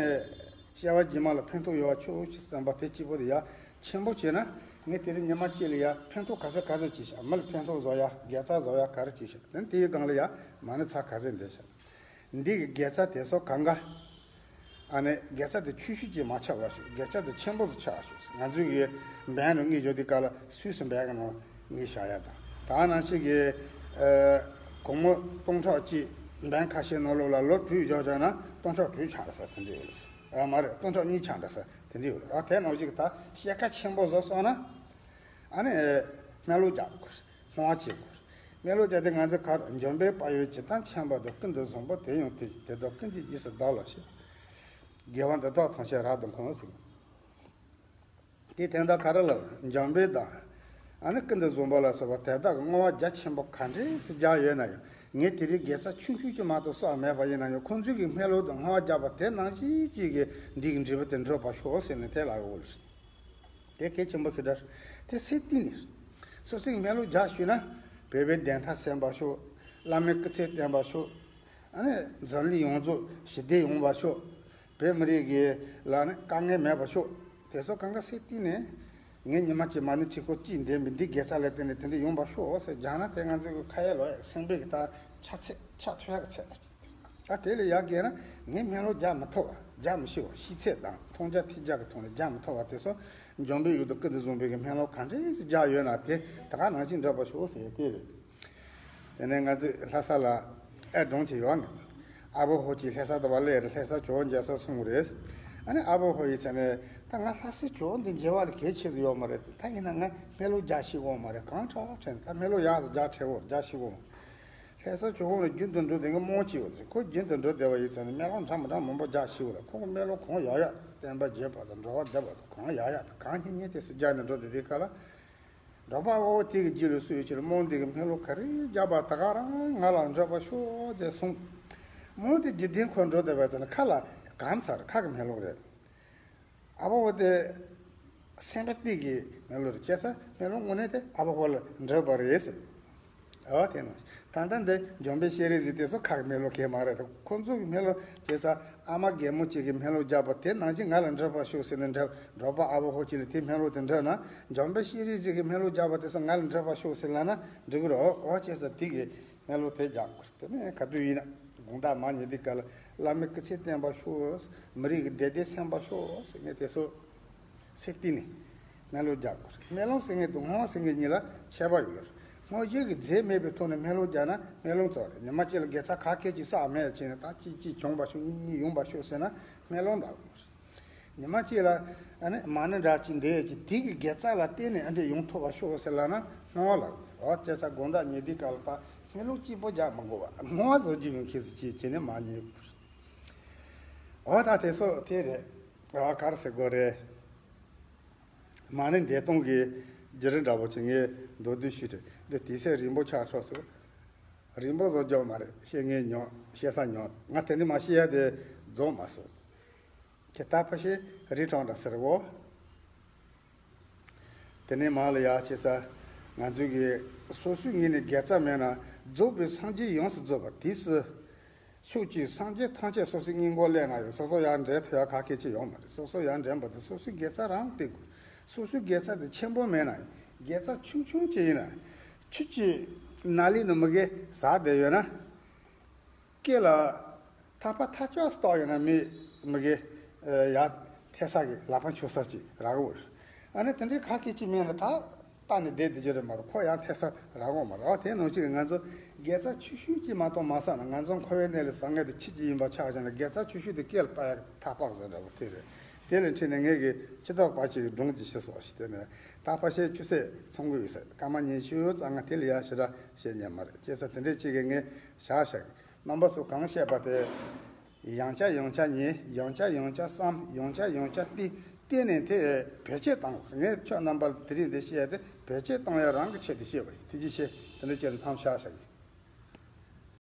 སྐྱེ་བ་རྗེས་མ་ལ་ཕན་ཐོགས་ཡོད་པ་ཆོག་ཅིག་བསམ་པ་དེ་གཅིག་པོ་དེ་ཡར་ཆེན་པོ་བྱས་ན། ངས་དེ་རིང་ཉི་མ་གཅིག་ལ་ཡར་ཕན་ཐོགས་ག་ཚད་ག་ཚད་བྱས་ཤག་མི་ལ་ཕན་ཐོགས་བཟོ་ཡ། དགེ་རྩ་བཟོ་ཡ་ག་རེ་བྱས་ཤག་དེ་ནས་དེའི་སྒང་ལ་ཡར་མ་ཎི་ཚར་ག་ཚད་འདས་ཤག་འདི་གི་དགེ་རྩ་དེ་ཚོ་གང་ག་ཨ་ནི་དགེ་རྩ་དེ་ཆུང་ཤོས་ཀྱིས་མ་ཆགས་པ་ཤོག་དགེ་རྩ་དེ་ཆེན་པོ་ཟིག་ཆགས་ཤོག་ང་ཚོའི་གི་འབན་རུ་དངུལ་ཞོ་དེ་ག་ལ་སུས་སུ་འབན་གི་ནང་དངུལ་བཞག་ཡ་དང་། ད་ནང་བཞིན་གི་ཨ་སྒོར་མོ་སྟོང་ཕྲག་གཅིག་འབན་ཁ་ཤས་ནང་ལོགས་ལ་ལོ་དྲུག་བཞག་བཞག་ན་སྟོང་ཕྲག་དྲུག་ཆགས་འདྲ་ས་དེ་འདྲ་ཡོད་རེད། ཨ་མ་རེད། སྟོང་ཕྲག་གཉིས་ཆགས་འདྲ་ས་དེ་འདྲ་ཡོད་རེད། ཨ་དེ་ནང་བཞིན་གི་ད་སྐྱེད་ཀ་ཆེན་པོ་བཟོ་སོང་ན་ཨ་ནི་སྨན་ལུགས་རྒྱག་དགོས། སྨོན་ལམ་བྱེད་དགོས། སྨོན་ལམ་བྱས་ཏེ་ང་ཚོ་གར་འཇམ་དཔལ་དཔལ་ཡོན་ཇི་ལྟར་མཁྱེན་པ་དང་། ཀུན་ཏུ་བཟང་པོ་དེ་ཡང་དེ་བཞིན་ཏེ། བདག་ཀུན་གྱི་རྗེས་སུ་བདག་སློབ་ཕྱིར། དགེ་བ་འདི་དག་ཐམས་ཅད་རབ་ཏུ་འཁོར་ཟེར། དེ་དོན་དག་ག་རེ་ལབ། འཇམ་དཔལ་དང་། ཨ་ནི་ཀུན་ཏུ་བཟང་པོ་ལ་སོགས་པ་དེ་དག་གི་བསྔོ་བ་རྒྱ་ཆེན་པོ་ག་འདྲས་སེ་རྒྱག་ཡོད་ན་ཡང་། ངས་དེ་རིང་དགེ་རྩ་ཆུང་ཆུང་ཅིག་མ་གཏོགས་བསགས་མེད་པ་ཡིན་ན་ཡང་། ཁོང་ཚོས་ཀྱི་སྨོན་ལམ་དང་བསྔོ་བ་རྒྱག་པ་དེ་ནང་བཞིན་གཅིག་གི་འདི་གི་འབྲས་བུ་དེ་འགྲུབ་པར་ཤོག་ཟེར་ནས་དེ་ལ་འོ་ལ། དེ་གལ་ཆེན་པོ་ཞེ་དྲག་དེ་སེམས་གཏིང་ནས། སོ་སོའི་སྨོན་ལམ་རྒྱག་ཞུས་ན། བོད་པའི་བདེན་མཐའ་གསལ་བར་ཤོག་བླ་མའི་སྐུ་ཚེ་བརྟན་པར་ཤོག་ཨ་ནི་འཛམ་གླིང་ཡོངས་རྫོགས་ཞི་བདེ་ཡོང་བར་ཤོག་བོད་མི་རིགས་ཀྱི་ལ་ནི་དཀའ་ངལ་མེད་པར་ཤོག་དེ་ཚོ་གང་ག་སེམས་གཏིང་ནས། ངས་ཉི་མ་གཅིག་མ་ཎི་ཁྲི་སྐོར་གཅིག་འདོན་པའི་འདི་དགེ་རྩ་ལ་བརྟེན་ནས་དེ་འདྲ་ཡོང་བར་ཤོག་ཟེར་རྒྱག་ན། དེ་ང་ཚོའི་ཁ་ཡ་ལོ་ཡ་སེམས་པའི་གི་ད་ཆ་ཚད་ཆ་མཐོ་ཡ་གི་ཚད་ད། ད་དེ་ལས་ཡར་བརྒལ་ན་ངས་སྨོན་ལམ་རྒྱག་མི་ཐུབ་པ། རྒྱག་མི་ཤེས་པ། ཤེས་ཚད་དང་མཐོང་རྒྱ་ཐོས་རྒྱ་གི་ཐོག་ནས་རྒྱག་མི་ཐུབ་པ་དེ་ཚོ། འཇམ་པའི་ཡུལ་དུ་ཀུན་ཏུ་བཟང་པོའི་གི་སྨོན་ལམ་ག་འདྲས་སེ་རྒྱག་ཡོད་ན་དེ་ད་ག་ནང་བཞིན་འགྲུབ་པར་ཤོག་ཟེར་ཡ་དེ་རེད། དེ་ནས་ང་ཚོས་ལྷ་ས་ལ་ཨེ་སྒྲུང་ཅིག་ཡོད་ནི། ཨ་བོ་ཧོ་ཅིག་ལྷ་ས་དུ་བ་ལས་རེད། ལྷ་ས་ཇོ་བོ་མཇལ་ས་སོང་རེད། ཨ་ནི་ཨ་བོ་ཧོ་ཡིས་ཟེར་ནས། ད་ང་ལྷ་སའི་ཇོ་བོ་འདི་མཇལ་བ་ལ་གལ་ཆེ་ཟིག་ཡོད་མ་རེད། ད་ཡིན་ན་ང་སྨོན་ལམ་རྒྱག་ཤེས་ཀྱི་ཡོད་མ་རེད། གང་དྲག་དྲན། ད་སྨོན་ལམ་ཡག་ཟིག་རྒྱག་ཁྲེལ་བོ་རྒྱག་ཤེས་ཀྱི་ཡོད་མ་རེད། ལྷ་ས་ཇོ་བོ་ནི་རྒྱུན་དུ་འགྲོ་བསྡད་མཁན་མང་ཆེ་ཡོད་རེད། ཁོ་རྒྱུན་དུ་འགྲོ་བསྡད་པ་ཡིན་ཙང་ནི་སྨོན་ལམ་འདྲ་མི་འདྲ་མང་པོ་རྒྱག་ཤེས་ཀྱི་ཡོད་རེད། ཁོ་གི་སྨོན་ལམ་གང་ཡག་ཡག་དང་། བསྟན་པ་རྒྱས་པ་དང་། འགྲོ་བ་བདེ་བ་དང་། གང་ཡག་ཡག་དང་གང་སྙན་སྙན་དེ་ཚོ་རྒྱག་ནས་འགྲོ་བསྡད་དུས་སྐབས་ལ། འགྲོ་བ་ཨ་བོ་དེ་གི་རྗེས་ལ་སུ་ཡོད་ཕྱིར་རྨོ་འདི་གི་སྨོན་ལམ་ག་རེ་རྒྱག་པ་ད་ག་རང་ང་ལ་འགྲུབ་པར་ཤོག་ཟེར་གསུངས། རྨོ་འདི་འཇིག་རྟེན་འཁོར་འགྲོ་བསྡད་པ་ཙམ་ན་ཁ་ལ་གང་ཚར་ཁ་གི་སྨོན་ལམ་རེད། ཨ་བོ་དེ་སེམས་པ་གཏིང་གི་སྨོན་ལམ་རེད། བྱས་ཙང་སྨོན་ལམ་དངོས་གནས་དེ་ཨ་བོ་ཧོ་ལ་འགྲུབ་པ་རེད་ཟེར། ཨ་བ་དེ་ནང་ད་ལྟ་འདི་འཇམ་དཔལ་ཤེས་རིག་ཟེར་དེ་ཚོ་ཁ་གི་སྨོན་ལམ་གང་མ་རེད། ཁོ་ཚོ་གི་སྨོན་ལམ་བྱས་ཙང་ཨ་མ་རྒན་མོ་གཅིག་གི་སྨོན་ལམ་རྒྱག་པ་དེ་ནང་བཞིན་ང་ལ་འགྲུབ་པར་ཤོག་ཟེར་ནས་འགྲུབ། འགྲོ་བ་ཨ་བོ་ཧོ་ཅིག་ལ་དེ་སྨོན་ལམ་དེ་འགྲུབ་ན། འཇམ་དཔལ་ཤེས་རིག་ཟེར་གི་སྨོན་ལམ་རྒྱག་པ་དེ་ཚོ་ང་ལ་འགྲུབ་པར་ཤོག་ཟེར་ལབ་ན་འགྲུབ་གི་རེད། འོ་བྱས་ཙང་དེ་གི་སྨོན་ལམ་དེ་རྒྱག་དགོས། དེ་ནས་ག་དུས་ཡིན་ན་དགོང་དག་མ་ཉལ་དུས་སྐབས་ལ་བླ་མའི་སྐུ་ཚེ་བརྟན་པར་ཤོག་མི་རིགས་ཀྱི་བདེ་བདེ་གསན་པར་ཤོག་ཟེར་ནས་དེ་ཚོ་སེམས་གཏིང་ནས་སྨོན་ལམ་རྒྱག་དགོས། སྨོན་ལམ་ཟེར་མཁན་དང་བསྔོ་བ་ཟེར་མཁན་གཉིས་ལ་ཁྱད་པར་ཡོད་ལ། བསྔོ་བྱེད་ཀྱི་རྫས་མེད་པའི་ཐོག་ནས་སྨོན་ལམ་རྒྱག་ན་སྨོན་ལམ་ཙོག་རེད། ཉི་མ་གཅིག་ལ་དགེ་རྩ་ག་གེ་ཅིག་བསགས་མེད་བྱས་ནས་ད་གཅིག་གཅིག་བྱུང་བ་ཤོག་གཉིས་གཉིས་ཡོང་བ་ཤོག་ཟེར་ན་སྨོན་ལམ་ལབ་དགོས། ཉི་མ་གཅིག་ལ་ཨ་ནི་མ་ཎི་འདྲ་གཅིག་འདོན་ཡས་ཀྱི་དེ་གི་དགེ་རྩ་ལ་བརྟེན་ནས་ཨ་འདྲས་ཡོང་ཐུབ་པ་ཤོག་ཟེར་ལབ་ན་བསྔོ་བ་ལབ་དགོས། འོ་བྱས་ཙང་དགོང་དག་ཉལ་དུས་སྐབས་ལ་ད་སྨོན་ལམ་གཅིག་པོ་རྒྱག་མི་དགོས་པ། བསྔོ་བ་བཟོ་རྒྱུ་ཡོང་མཁན་ཟིག་ཅིག་བྱས་ནས་མ་ཉལ་དགོས། འོ་ད་དེ་ཚོ་དེ་རེད། འོ་ག་རེ་ཟེར་དགོས་རེད། མ་ཎི་འདོན་སྟངས་ཀྱི་བརྒྱུད་རིམ་འདྲ་པོ་ཅིག་ངས་མདོར་བསྡུས་ཞུས་ཏེ། འདི་དུས་ཚོད་རིང་པོ་ཆགས་ཆོག་སོང་། རིང་པོ་བཟོ་རྒྱུ་མ་རེད། བཤད་མཁན་ཉུང་། བཤད་ས་ཉུང་། ང་དེ་ནི་མ་བཤད་ཡ་དེ་རྫོགས་མ་སོང་། ཁྱེད་ད་ཕ་ཤེ་རི་གྲོང་འདྲ་ཟེར་བོ། དེ་ནས་མར་ལ་ཡར་བྱེད་ས། ང་ཚོའི་གི་སོ་སོའི་ངོས་ནས་དགེ་རྩ་མེད་ན་རྫོགས་པའི་སངས་རྒྱས་ཡོངས་སུ་རྫོགས་པ་དུས་སུ། ཕྱོགས་གཅིག་སངས་རྒྱས་ཐམས་ཅད་སོ་སོའི་སྔས་མགོ་སླེབས་ན་ཡང་སོ་སོ་ཡར་འདྲེན་ཐུབ་ཡ་ག་གེ་ཅི་ཡོད་མ་རེད། སོ་སོ་ཡར་འདྲེན་པ་དེ་སོ་སོའི་དགེ་རྩ་རང་བལྟས་དགོས། སོ་སོའི་དགེ་རྩ་དེ་ཆེན་པོ་མེད་ན་ཡང་དགེ་རྩ་ཆུང་ཆུང་ཅིག་ཡིན་ན། ཆུ་ཀྱི་ནཱ་ལི་ནང་མི་གེ་ཟག་བསྡད་ཡོད་ན། སྐེ་ལ་ཐག་པ་ཐག་ཆོད་སྟོག་ཡོད་ན་མི་མི་གེ་ཡར་འཐེན་ས་གི་ལག་པ་འཆོར་ས་ཅིག་རག་གི་ཡོད་རེད། ཨ་ནི་དེ་འདྲའི་ཁ་སྐད་ཅིག་མེད་ན་ད་ལྟ་ནས་བསྡད་བསྡད་རྒྱུ་རེད་མ་གཏོགས་ཁོ་ཡང་འཐེན་ས་རག་གི་མ་རེད། དེ་ནང་བཞིན་ང་ཚོ་དགེ་རྩ་ཆུ་ཤུལ་གྱིས་མ་གཏོགས་མ་ཟ་ན། ང་ཚོ་འཁོར་བའི་གནས་ལ་ཟག་མཁན་དེ་ཆུ་ཅིག་ཡིན་པ་ཆགས་བཞག་ན། དགེ་རྩ་ཆུ་ཤུལ་དེ་སྐེ་ལ་བཏགས་ཡག་ཐག་པ་ཟེར་འདྲ་པོ་དེ་རེད། དེ་ལ་འཁྲིལ་ནས་ངས་གི་ཁྱི་ཐོག་པ་ཅིག་གི་སྒྲུང་ཅིག་ཤི་སོགས་ཤིག་དེ་ནས་ད་ཕ་ཤའི་ཆུ་སེར་ཚོང་གི་ཡོད་ཟེར། སྐར་མ་ཉི་ཤུ་རྩ་ལྔ་དེ་ལ་ཡ་ཞེ་དྲག་བཤད་ཉན་མ་རེད། བྱས་ཙང་དེ་འདྲའི་ཅིག་གི་ངས་བཞག་བཞག་གི། རྣམ་པ་ཚོ་གང་བཤད་པ་དེ། ཡང་བསྐྱར་ཡང་བསྐྱར་ཉན། ཡང་བསྐྱར་ཡང་བསྐྱར་བསམ། ཡང་བསྐྱར་ཡང་བསྐྱར་བལྟས། བལྟས་ནས་དེ་བེད་སྤྱོད་བཏང་བ། ངས་ཁྱོད་རྣམ་པར་དེ་རིང་འདི་བཤད་དེ་བེད་སྤྱོད་བཏང་ཡ་རང་གི་ཆེད་དུ་བཤད་པ་ཡིན། ཐུགས་རྗེ་ཆེ། དེ་འདྲ་བྱས་ནས་མཚམས་བཞག་བཞག་གི།